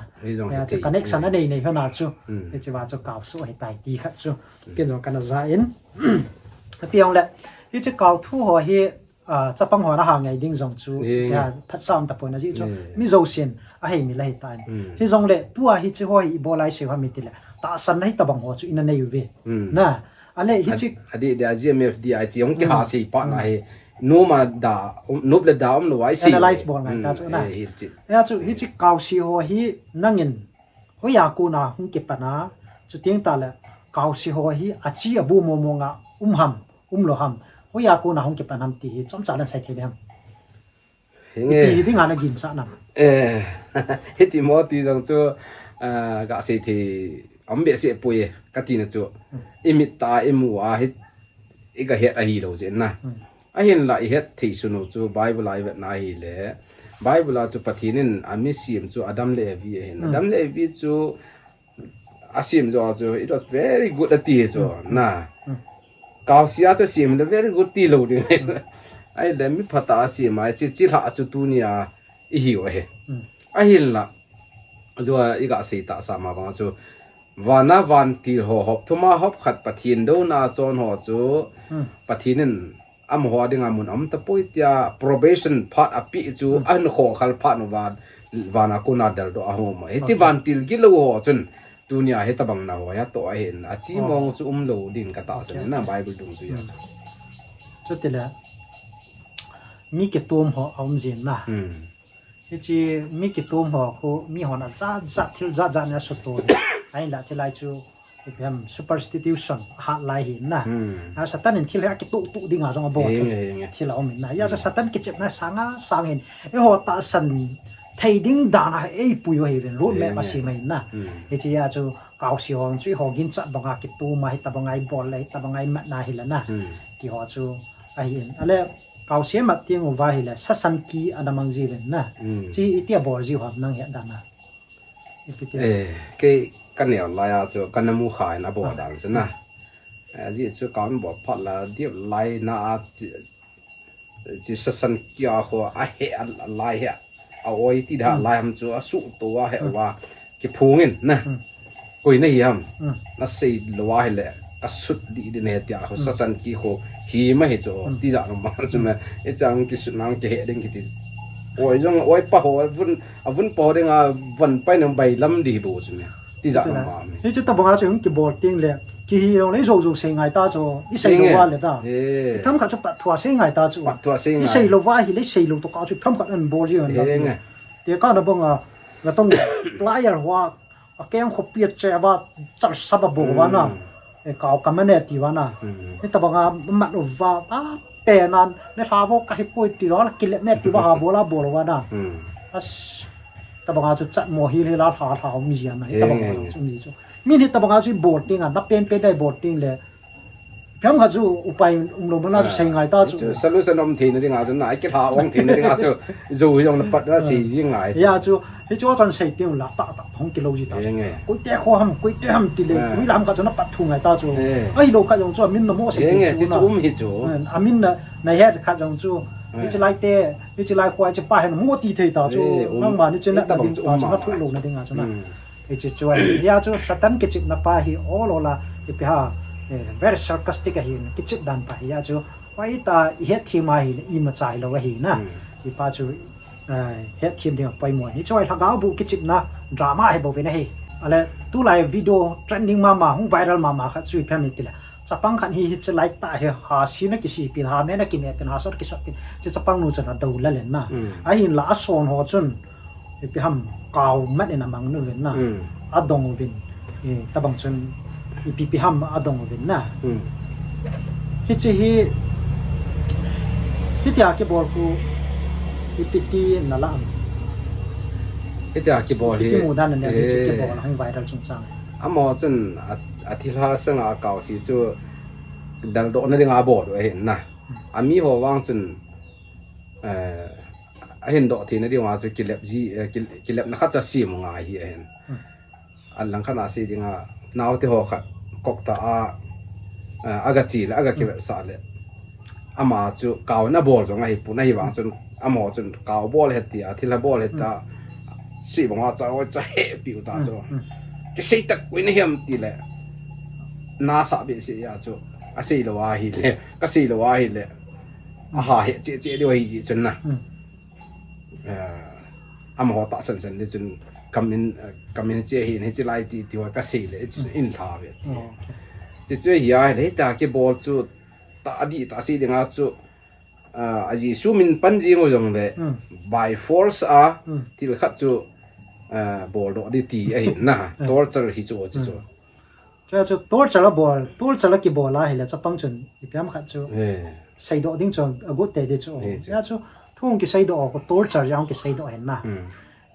Chu connection a nei nei hona chu. Hichi va chu kau su hi tai ti khat chu. Ken jong kana ja in. Api ong le, hichi kau thu ho hi, ah, chapang ho na ha ngai ding jong chu. Ya, phat sam ta pon a ji chu. Mi jo sin, a hei mi la hi tai. Hi jong le, tua hichi ho hi i bolai se ho mi ti le. Tahsan na hi tabang ho chu ina nei uve. Na, ale hichi. Adi, adi, G M F D I chi ong ki ha sei pa na hi. Numa da, um, nup le da um lo ai sei. Analyze bol ngai ta chu na. Eh, hi chi. Ya chu hichi kau si ho hi nangin. Hoiya kona hung kipan a, chu ting ta le kau si ho hi a chi a bu mo mo nga um ham, um lo ham. Hoiya kona hung kipan ham ti hi chomcha lan sai thei le ham. Hinge. Hiti hi dinga na ginsah nam. Eh, hiti mo ti jong chu, ah, ga sei thei, am be se pui, ka ti na chu. I mit ta, i mu a, hi, i ga het ahi lo jeh na. Ahin la i het thei sunu chu Bible a i vet na hi le. Bible a chu Pathen in a mi sim chu Adam le Evi ahin. Adam le Evi chu a sim jo chu, it was very good a ti chu, na. Kau sia chu sim le very good ti lo ding. Ai le mi phat a sim ai chi, chi hla chu tunia i hiu ahi. Ahin la, jo a i ga sei ta sa ma bang chu, vana vantil ho hop thuma hop khat Pathen do na chon ho chu, Pathen in Amaho dinga mun um tapoi tia probation phat api chu, ahin kho khal phat nu van, vana kona del do a hung um. Hichi vantil gilo ho chun, tunia hi tabang na ho ya to ahin, a chi mong chu um lo din ka ta san na Bible dung chu ya chu. Chu ti le, Mi kitom ho aum jin na. Hmm. Hiche mi kitom ho khu mi hon ajat jat thil jat jat na suto. Ahinla chilai chu ipi ham superstition hat lai hi na. Hmm. A Satan in thil hi akituh tuh ding a jong abol. Henge, henge. Thil aum in na. Hijeh a chu Satan kichepna sanga sang hin. Eiho tahsan thei ding dan a eipui u hi ven. Road map asem ahi na. Hmm. Hiche a chu kaose ho chu eiho ginchat banga kitom a hitabanga ibol le hitabanga imat na hi la na. Hmm. Ti ho chu ahi in. Ale kaose mat teng uva hile sasan ki ana mang ji ven na. Hmm. Hiche itia bol ji ham nang het dan a. Ipi ti. Eh, kei kaneo lai a chu kana mu kha in abol dan chu na. Eh, ajeh chu kahin bol phat la diu lai na a chi, chi sasan ki a khu ahe a lai he. A oi ti da lai ham chu asuh to a he uva. Kiphung in na. Hmm. Koi na hi ham. Hmm. Nasei lou a hile kasut dih ding ahi tia khu sasan ki khu hi ma hi chu. Hmm. Tijat ma chu me. Ichang kisut nang kihe ding kiti. Oi jong oi pa ho vun, avun pa ho ding a van pai nang bailam dih bou chu me. Tijat ma me. Hiche tabanga chu hung kibol teng le. Kihi jong le jou jou sei ngai ta chu. Isei lou a le ta. Henge. Eh. Ipi ham khat chu pat thua sei ngai ta chu. Pat thua sei ngai. Isei lou a hile sei lou to ka chu ipi ham khat an bol ji an. Henge. Te kana banga, natong plier hoa, akeng khopi a che uva, char sap abol uva na. Hmm. E kau kamane ti uva na. Hmm. Hitabanga mat uva, a, penan, ne lha vo kahi poi ti uva, kilet ne ti uva, ha bol a bol uva na. Hmm. As, tabanga chu chat mo hi le la lha lha um ji na. Henge. Tabanga chu um ji chu. Min hitabanga chu bol teng a, na pen pen dai bol teng le. Ipi ham khat chu upai umlou mana chu sei ngai ta chu. Chu solution um theina dinga chu na, ikilha ong theina dinga chu. Jou hi jong na pat na sei ji ngai chu. Hijeh a chu, hichu a chun sei teng la tah tah hung kilou ji ta. Henge. Koite kho ham, koite ham ti le, koi lam khat chu na pat thu ngai ta chu. Eh. Ahilou khat jong chu, amin na mo sei. Henge, chu chu na. Um hi chu. Eh, amin na, na het khat jong chu. Eh. Hiche lai te, hiche lai kho, hiche pa hin mo ti thei ta chu. Eh, um. Nangma ni chen na, tabang chu um ta chu, na thu lou na dinga chu na. Hmm. Hiche chu ahi, hijeh a chu Satan kichepna pa hi ol ol a, ipi ham, eh, very sarcastic ahi, kichep dan pa hi, hijeh a chu, oi ta, ihet them a hile, imacha hilou ahi na. Hmm. Hipa chu, eh, het them ding apoimo ahi. Hichu ahi lhagao boh kichepna, drama ahi bou vin ahi. Ale, tulai video trending mama, hung viral mama khat chu ipi ham itile. Chapang khat hi, hiche lai tah hi, ha si na kisi pin, ha me na kime pin, ha sot kisot pin. Hiche chapang nu chun adou lalen na. Hmm. Ahinla ason ho chun, ipi ham kau mat in amang uvin na. Hmm. Adong uvin. Eh, tabang chun ipi pi ham adong uvin na. Hmm. Hiche hi, hitia kibol khu ipi ti na la am. Hitia kibol hi. Ipi mu dan na hiche kibol hung viral chungchang. Amaho chun a, athilha sanga kaose chu daldoh na dinga bol u ahi na. Hmm. Amiho vang chun eh, ahin doh theina diuva chu kilep ji, eh, kil-, kilepna khat chu asem u ngai hi ahin. Hmm. Alang khat a sei dinga, naote ho khat, kok ta a, eh, aga che le, aga kivetsah le. Ama chu kau in abol jong ahipon, ahivang chun, amaho chun kau bol ahi tia, thilha bol ahi tia, sei banga cha, cha hepeh u ta chu. Hmm, hmm. Kisei tah koi na hiam ti le, nasah behseh a chu, asei lou ahile, kasei lou ahile. Aha, he che che diu ahi ji chun na. Hmm. Eh, amaho tahsan san di chun kamin, eh, kamin che hi, hiche lai ti, ti ho kasei le, hiche in lha ve ti. Oh, okay. Ti chu hi ahile, hitia kibol chu, tah di, tah sei dinga chu, ah, a Jesu min pan jing u jong le, hmm, by force a, hmm, thil khat chu, ah, boldoh di ti ahi na, hmm, torture hi chu, chu, chu. Hmm. Chua chu torture abol, torture akibol ahile chapang chun ipi ham khat chu. Eh. Seidoh ding chu agot tei di chu. Eh, chu. Hijeh a chu thu hung kiseidoh u, torture jong kiseidoh ahi na. Hmm.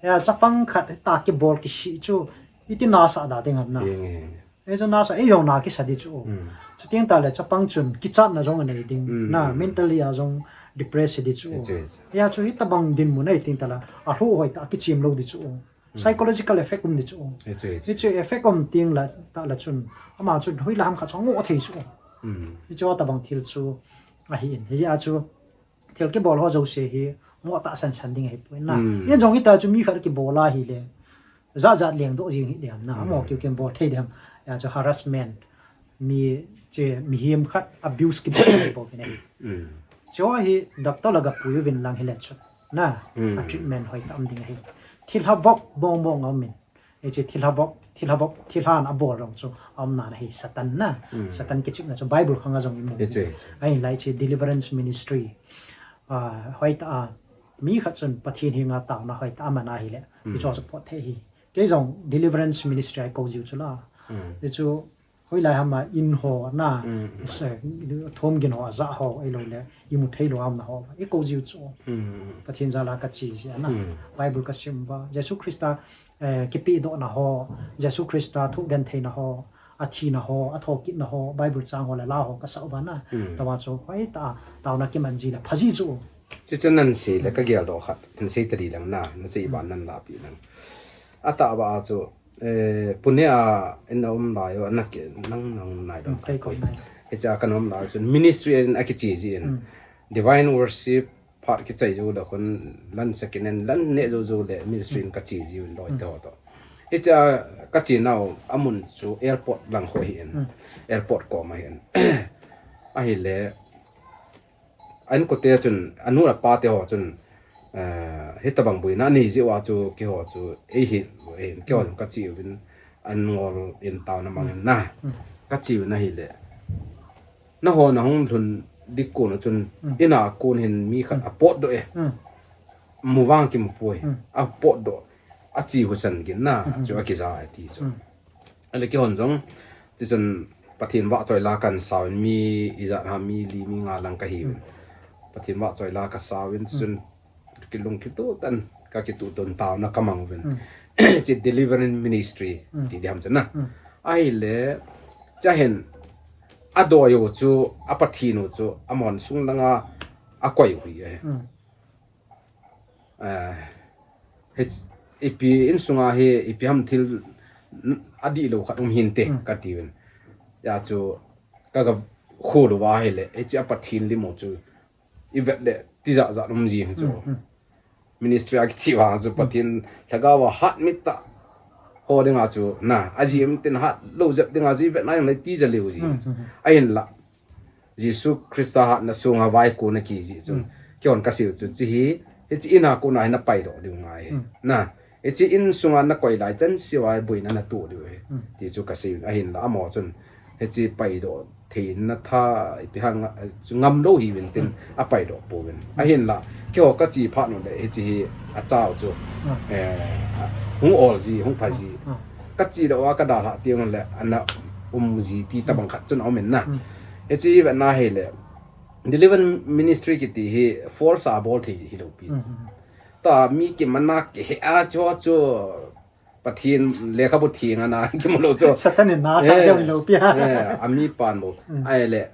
Hijeh a chapang khat hitia kibol kisih chu iti nasah da ding ham na. Henge. Hichu nasah, eijong na kisa di chu. Hmm. Chuteng tale chapang chun kichatna jong anei ding. Hmm. Na, mentally a jong depressed di chu. Hichu, hichu. Hijeh a chu hitabang dinmun ahi teng tale, alhuh hoi tah a kichem lou di chu. Hmm. Psychological effect um di chu. Hichu, hichu. Hichu effect um teng le, tale chun, ama chun hoilam khat chu angoh thei chu. Hmm. Hichu tabang thil chu ahi in. Hijeh a chu thil kibol ho jouse hi moh tahsan san ding ahipoi na. Hmm. Hijong hita chu mi khat kibol ahile, jat jat lengdoh jing hi ding ham na. Hmm. Amaho keu kibol thei ding ham. Hijeh a chu harassment, mi che, mihem khat abuse kibol thei bou vin ahi. Hmm. Chu hi doctor la gapui uvin lang hile chu. Na, hmm, a treatment hoi tah um ding ahi. Thilha vop bong bong aum in. Hiche thilha vop, thilha vop, thilhan abol jong chu aum nan ahi Satan na. Hmm. Satan kichepna chu Bible khang a jong imu. Hiche, hiche. Ahinla hiche deliverance ministry. Ah, hoitah a, mi khat chun Pathen henga taona hoitah a aman ahile, hicho chu pot thei hi. Kei jong deliverance ministry a eikou jiu chu la. Hichu, hoilai ham a in ho na, thom gin ho, ajah ho, ahilou le, imu thei lou ham na ho, eikou jiu chu. Pathen jal a kache ji a na. Bible kasim uva, Jesu Christa, eh, kipedohna ho, Jesu Christa thoh gentheina ho, athina ho, athokitna ho, Bible chang ho le la ho kasah uva na. Tawa chu, hoitah a, taona kiman ji le, pha ji chu. Chuche nan sei le kageldoh khat, nasei tadi lang na, nasei ban nan lahpeh lang. Atahbeh a chu, eh, Pune a in a um lai u, ana ki, nang, nang nai dong. Kei koi nai. Hiche a kana um lai u chun ministry in akiche ji in. Divine worship, phat kichai jou le khun, lan second hand, lan neh jou jou le ministry in kache jiu in loi te ho toh. Hiche a kache nau, amun chu airport lang ho hi in. Airport kom ahi in. Ahile, a inkote chun, anu le apa te ho chun, eh, hitabang boina anei jeh uva chu, keiho chu, eihin, eihin, keiho chu kache uvin, an ngol in taona mang in na. Kache uvin ahile. Nahon nahung lhun ding kon chun, ina kon hin mi khat apotdoh e. Mu vang kimu poi. Apotdoh. Ache husan gin na, chu akija e ti chu. Ahile keihon jong, tichun Pathen vahchoi la kahin sa uvin mi ijat ham mi li mi nga lang kahiuvin. Pathen vahchoi la kasa uvin, tichun kilung kituh tah in, kakituh tah in taona kamang uvin. Hiche deliverance ministry, ti diham chun na. Ahile, chuin, adoi u chu, a Pathen u chu, amahon sung langa, akoi u hi ahi. Eh, hich-, ipi insunga hi, ipi ham thil n-, adihlou khat um hinte, katiuvin. Hijeh chun, kaga khol uva ahile, hiche a Pathen lim u chu, ivet le, tijat jat um ji chu. Ministry a kiche uva chu, Pathen lhagao a hat mit tah ho dinga chu, na, ajeh um tin hatlou jep dinga chu, ivet na jong le tija lheh ji chu. Ahinla, Jesu Christa hatna sunga vaikon akiji chu. Keihon kasei u chu, hiche hi, hiche ina kona hi napaidoh diu ngai hi. Na, hiche insunga nakoi lai chan seuva boina natoh diu hi. Ti chu kasei uvin ahinla amaho chun, hiche paidoh theina tha, ipi ham, chu ngamlou hiuvin tin apaidoh pouvin. Ahinla, keiho kache phat u le, hiche hi achau chu, eh, hung ol ji, hung pha ji. Kache doh uva kadalhah teng le, ana um ji ti tabang khat chun aumin na. Hiche ivet na hile, deliverance ministry kiti hi false a bol thei hilou pi. Tua mi kimana kihe a chu chu Pathen lekhabu theng ana kimu lou chu. Satan in na sa deu lou pi a. Ami pan bou. Ahile,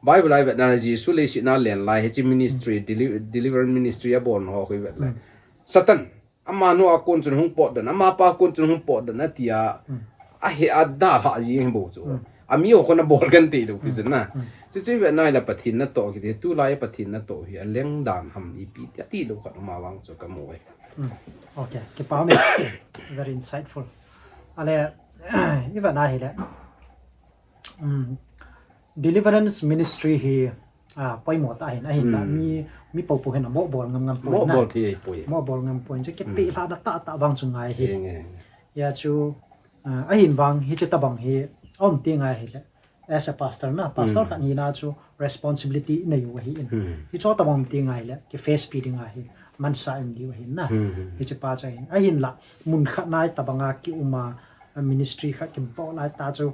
Bible a ivet na Jesu leiset a alen lai hiche ministry, deli-, deliverance ministry abol ho khu ivet le. Satan Amanu a kon chun hung potdoh in, amapa kon chun hung potdoh in, atia, ahe a dalhah ji ahi bou chu. Amiho khun abol genthei lou pi chun na. Chuche chu ivet na hile Pathen natoh kiti, tulai Pathen natoh hi aleng dan ham ipi ti, ati lou khat um a vang chu kamu e. Okay, kipa um e. Very insightful. Ale, ivet na hile. Deliverance ministry hi, ah, poimo tah ahin, ahinla, mi, mi popo hin amoh bol ngam ngam poi na. Moh bol thei poi. Moh bol ngam poi, chu kipeh lhahna tah tah vang chu ngai hi. Hijeh chun, ah, ahin vang, hiche tabang hi, aum teng ahile, as a pastor na, pastor khat hina chu responsibility inei u ahin. Hiche tabang um teng ahile, kiface pi ding ahi, mansa um diu ahin na. Hiche pa chu ahin. Ahinla, mun khat na tabang a kium a, ministry khat kibol a ta chu,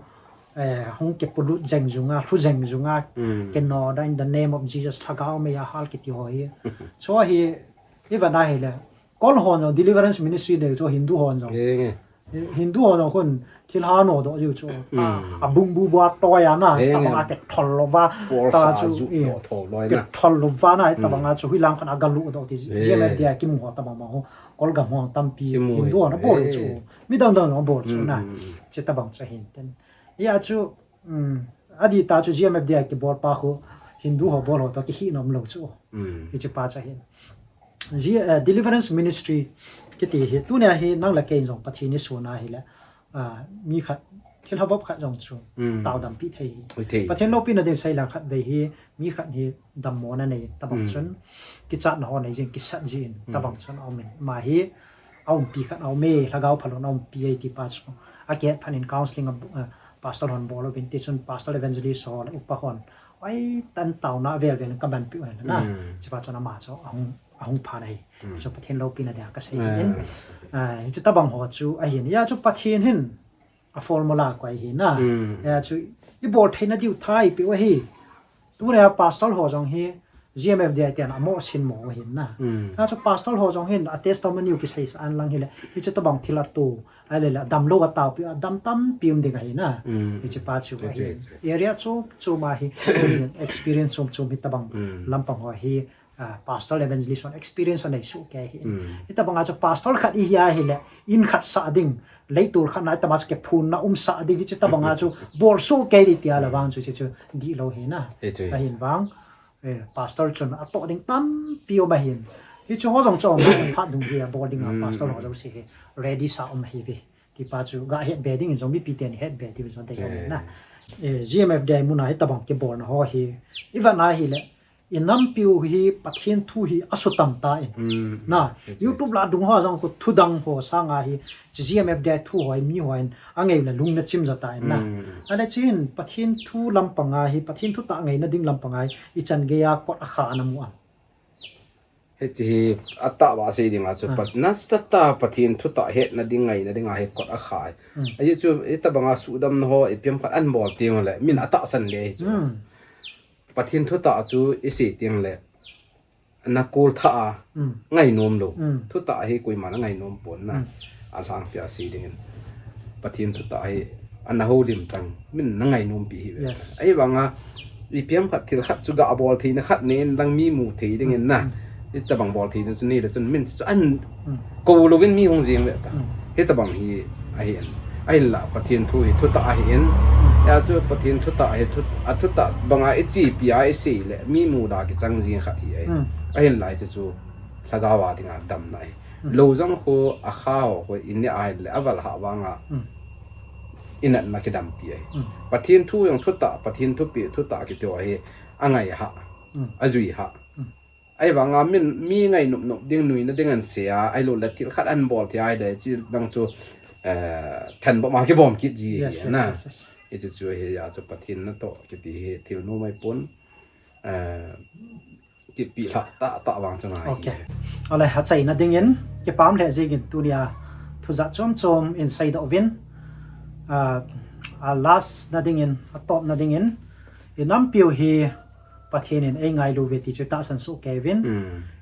eh, hung kipolut jeng jung a, lhu jeng jung a, kinodoh in the name of Jesus, lhagao mei a hal kiti ho hi. Chu hi, ivet na hile, Kol hon jong, deliverance ministry nei chu Hindu hon jong. Hindu hon jong khun, thilha nodoh jiu chu. A, abung bu bu a toi a na, tabang a kithol lou va, ta chu, kithol lou va na, tabang a chu, hui lang khan aga ludoh ti, GMFDI a kimu ho tabang ma ho, Kol gam ho tampi, Hindu hon abol chu. Mi dang dang jong abol chu na. Hiche tabang chu ahin tin. Hijeh chun, adih ta chu GMFDI kibol pa khu Hindu ho bol ho toh kikhehna umlou chu. Hiche pa chu ahin. Ji, eh, deliverance ministry kiti hi, tunia hi nang le kei jong Pathen in eisona ahile, ah, mi khat, thilha vop khat jong chu, taodam pi thei hi. Pathen loupina ding seilang khat vei hi, mi khat hi dammo na nei tabang chun, kichatna ho nei jin, kisat jin, tabang chun aumin. Ama hi, aumpi khat aume, lhagao phalou aumpi e ti pa chu. Akihet phat in counseling a, eh, pastor hon bol uvin ti chun pastor evangelist ho le upa hon Pai tan tauna vel vel ka ban pi na. Hmm. Chupa chu ama chu ahung, ahung pha na hi. Hmm. Chu Pathen loupina dia ka sei in. Ah, chu tabang ho chu ahin. Hia chu Pathen hin a formula koi hi na. Hmm. Hia chu i bol theina diu thei pi u hi. Tuna pastor ho jong hi G M F D I ten amo sin mo hi na. Hmm. Hia chu pastor ho jong hin a testimony u kisei sa an lang hi le. Hi chu tabang thil a tu. Ahile le, damlou a taopi, a dam tampi um ding ahi na. Mm. Hiche pa chu ahi. Area chu, chu ma hi, experience chu, chu mi tabang lampang ho hi, ah, pastor evangelist hon experience anei soh kei hi. Hitabang a chu pastor khat ihi ahile, in khat sah ding, leitul khat na itama chu kiphunna um sah ding, hiche tabang a chu bol soh kei ding tia la vang chu, chu, chu, dihlou hi na. Ahin vang. Eh, pastor chun atoh ding tampi um ahin. Hichu ho jong chu phat dung hi a bol ding a pastor ho jouse hi ready sa um ahi ve. Tipa chu ga het be ding in jong mipi ten het be ding in jong te jong na. Eh, G M F D I muna hitabang kibolna ho hi. I vet na hile, i nampiu hi Pathen thu hi asutam tan. Na, YouTube la dung ho jong khu thudang ho sanga hi Chu G M F D I thu hoi, mi hoi in, angei le lung na chim jat a in na. Ahile chin, Pathen thu lampang a hi, Pathen thutah ngaina ding lampang a hi, ichan gei a kot akha ana mu am. Hiche hi atah a sei ding a chu, nasatah a Pathen thutah hetna ding ngaina ding a hi kot akha. Ajeh chu, hitabang a sudamna ho, ipi ham khat ana bol teng le, min atahsan le hi chu. Pathen thutah chu isei teng le, na kol thah a, ngainom lou. Thutah hi koima na ngainom pon na. Alhangpi a sei ding in. Pathen thutah hi ana houlim tang, min na ngainom pi hi ve. Ahivang a, ipi ham khat thil khat chu ga bol theina khat nei in lang mi mu thei ding in na. Hitabang bol theina chu nei le chun min chu ana kou louvin mi hung jing ve ta. Hitabang hi ahin. Ahinla Pathen thu hi thutah ahin. Hia chu Pathen thutah hi thu, athutah banga ichepi a isei le mi muda kichang jing khat hi ahi. Ahinla hiche chu lhagao a dinga damna ahi. Lou jong khu akha ho khu ineh ahin le aval hah vanga inatna kidampi ahi. Pathen thu jong thutah, Pathen thupeh thutah kiti ho hi angai hah, ajui hah. Ahivanga min, mi ngai nop nop ding, nuina ding ana sei a, ahilou le thil khat ana bol thei ahile, hiche dang chu, eh, thanbom a kibom kit ji hi na. Hiche chu hi a chu Pathen natoh kiti hi thil nom ahi pon, eh, kipehlhah tah tah vang chu ngai. Ok. Ahile, achaina ding in, kipah lheh jing in tunia thu jat chom chom in seidoh uvin, ah, a last na ding in, atop na ding in, i nampiu hi, Pathen in eingailu uve ti chu tahsan soh kei uvin.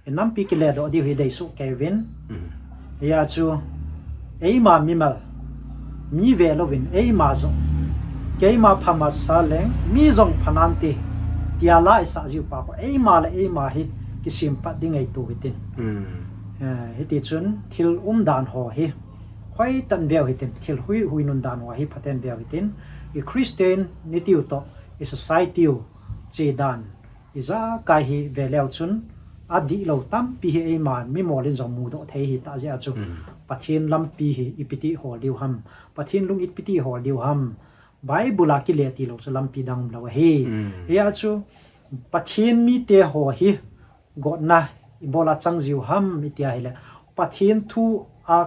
I nampi kiledoh diu hi dei soh kei uvin. Hia chu eima mimal, mi ve louvin eima jong, keima pha masa leng mi jong pha nante, tia la isah jiu pa khu eima le eima hi kisem pat ding ngaito hitin. Eh, hiti chun thil umdan ho hi hoitah in veu hitin, thil hui, hui nun dan ho hi phaten veu hitin. I Christianity u toh, i society u chedan, ijakai hi veleu chun, adihlou tampi hi eima mimol in jong mudoh thei hita jeh a chu. Pathen lampi hi ipiti hol diu ham, Pathen lung ipiti hol diu ham, Bible a kile tilou chu lampi dang umlou ahi. Hia chu Pathen mite ho hi gotna ibola chang jiu ham iti ahile, Pathen thu a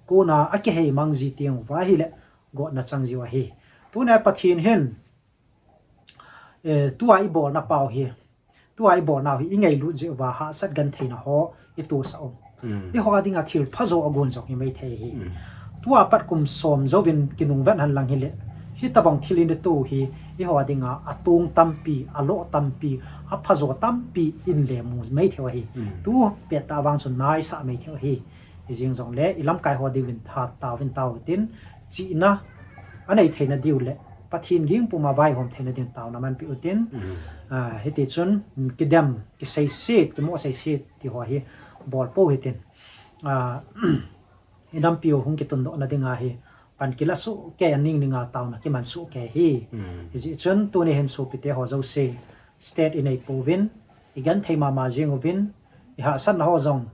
kona akihei mang ji teng uva ahile gotna chang jiu ahi. Tunia Pathen hin, eh, tua ibolna pau hi, tua ibolnau hi ingailut jeh uva hahsat gentheina ho itosah u. Eiho a dinga thil phajo agon jong himai thei hi. Tua pat kum som jouvin kinungvet hen lang hile, hitabang thil in ito hi, eiho a dinga atong tampi, alo tampi, aphajo tampi in le mu mai thei u ahi. Tu pettah vang chun naisah mai thei u ahi. Hijeng jongle, ilamkai ho diuvin tha tauvin tao tin, chihna anei theina diu le Pathen ging puma vaihom theina din taona manpeh utin, ah, hiti chun, kidem, kiseiset, kimo seiset ti ho hi bolpou hitin. Ah, inampiu hung kitundohna dinga hi pan kila soh kei a ning ninga taona kiman soh kei hi. Hijeh chun tuni hin sopite ho jouse, state inei pouvin, igenthei mama jing uvin, ihahsatna ho jong,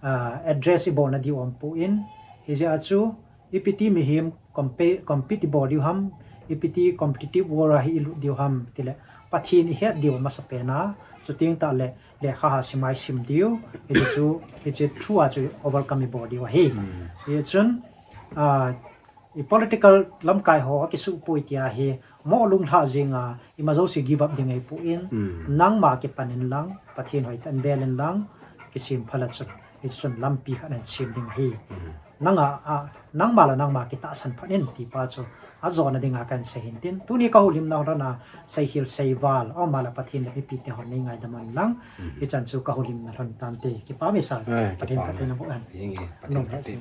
ah, address ibolna diu aumpon, hijeh a chu ipiti mihem compe-, compete ibol diu ham, ipiti competitive world a hi ilut diu ham tile, Pathen ihet diu amasapen a, chuteng tahle lekha ha simai sim diu, hiche chu, hiche through a chu overcome ibol diu ahi. Hichun, ah, i political lamkai ho akisuhpoi tia hi mo lunglha jing a, ima jouse give up ding ahipoi. Hmm. Nangma kipan in lang, Pathen hoitah in bel in lang, kisem phat le chun, hichun lampi khat nahin sem ding ahi. Hmm. Nanga, a, nangma le nangma kitahsan phat in ti pa chu, ajona dinga kahin sei hin tin. Tuni kahoulimna lhon a, seikhel seival, o ma le Pathen le mipi te hon nei ngaidam un lang. Hmm. Hichan chu kahoulimna lhon tante, kipa masa, eh, Pathen kipa. Pathen na bu an. Enge, Pathen nom he. Pathen.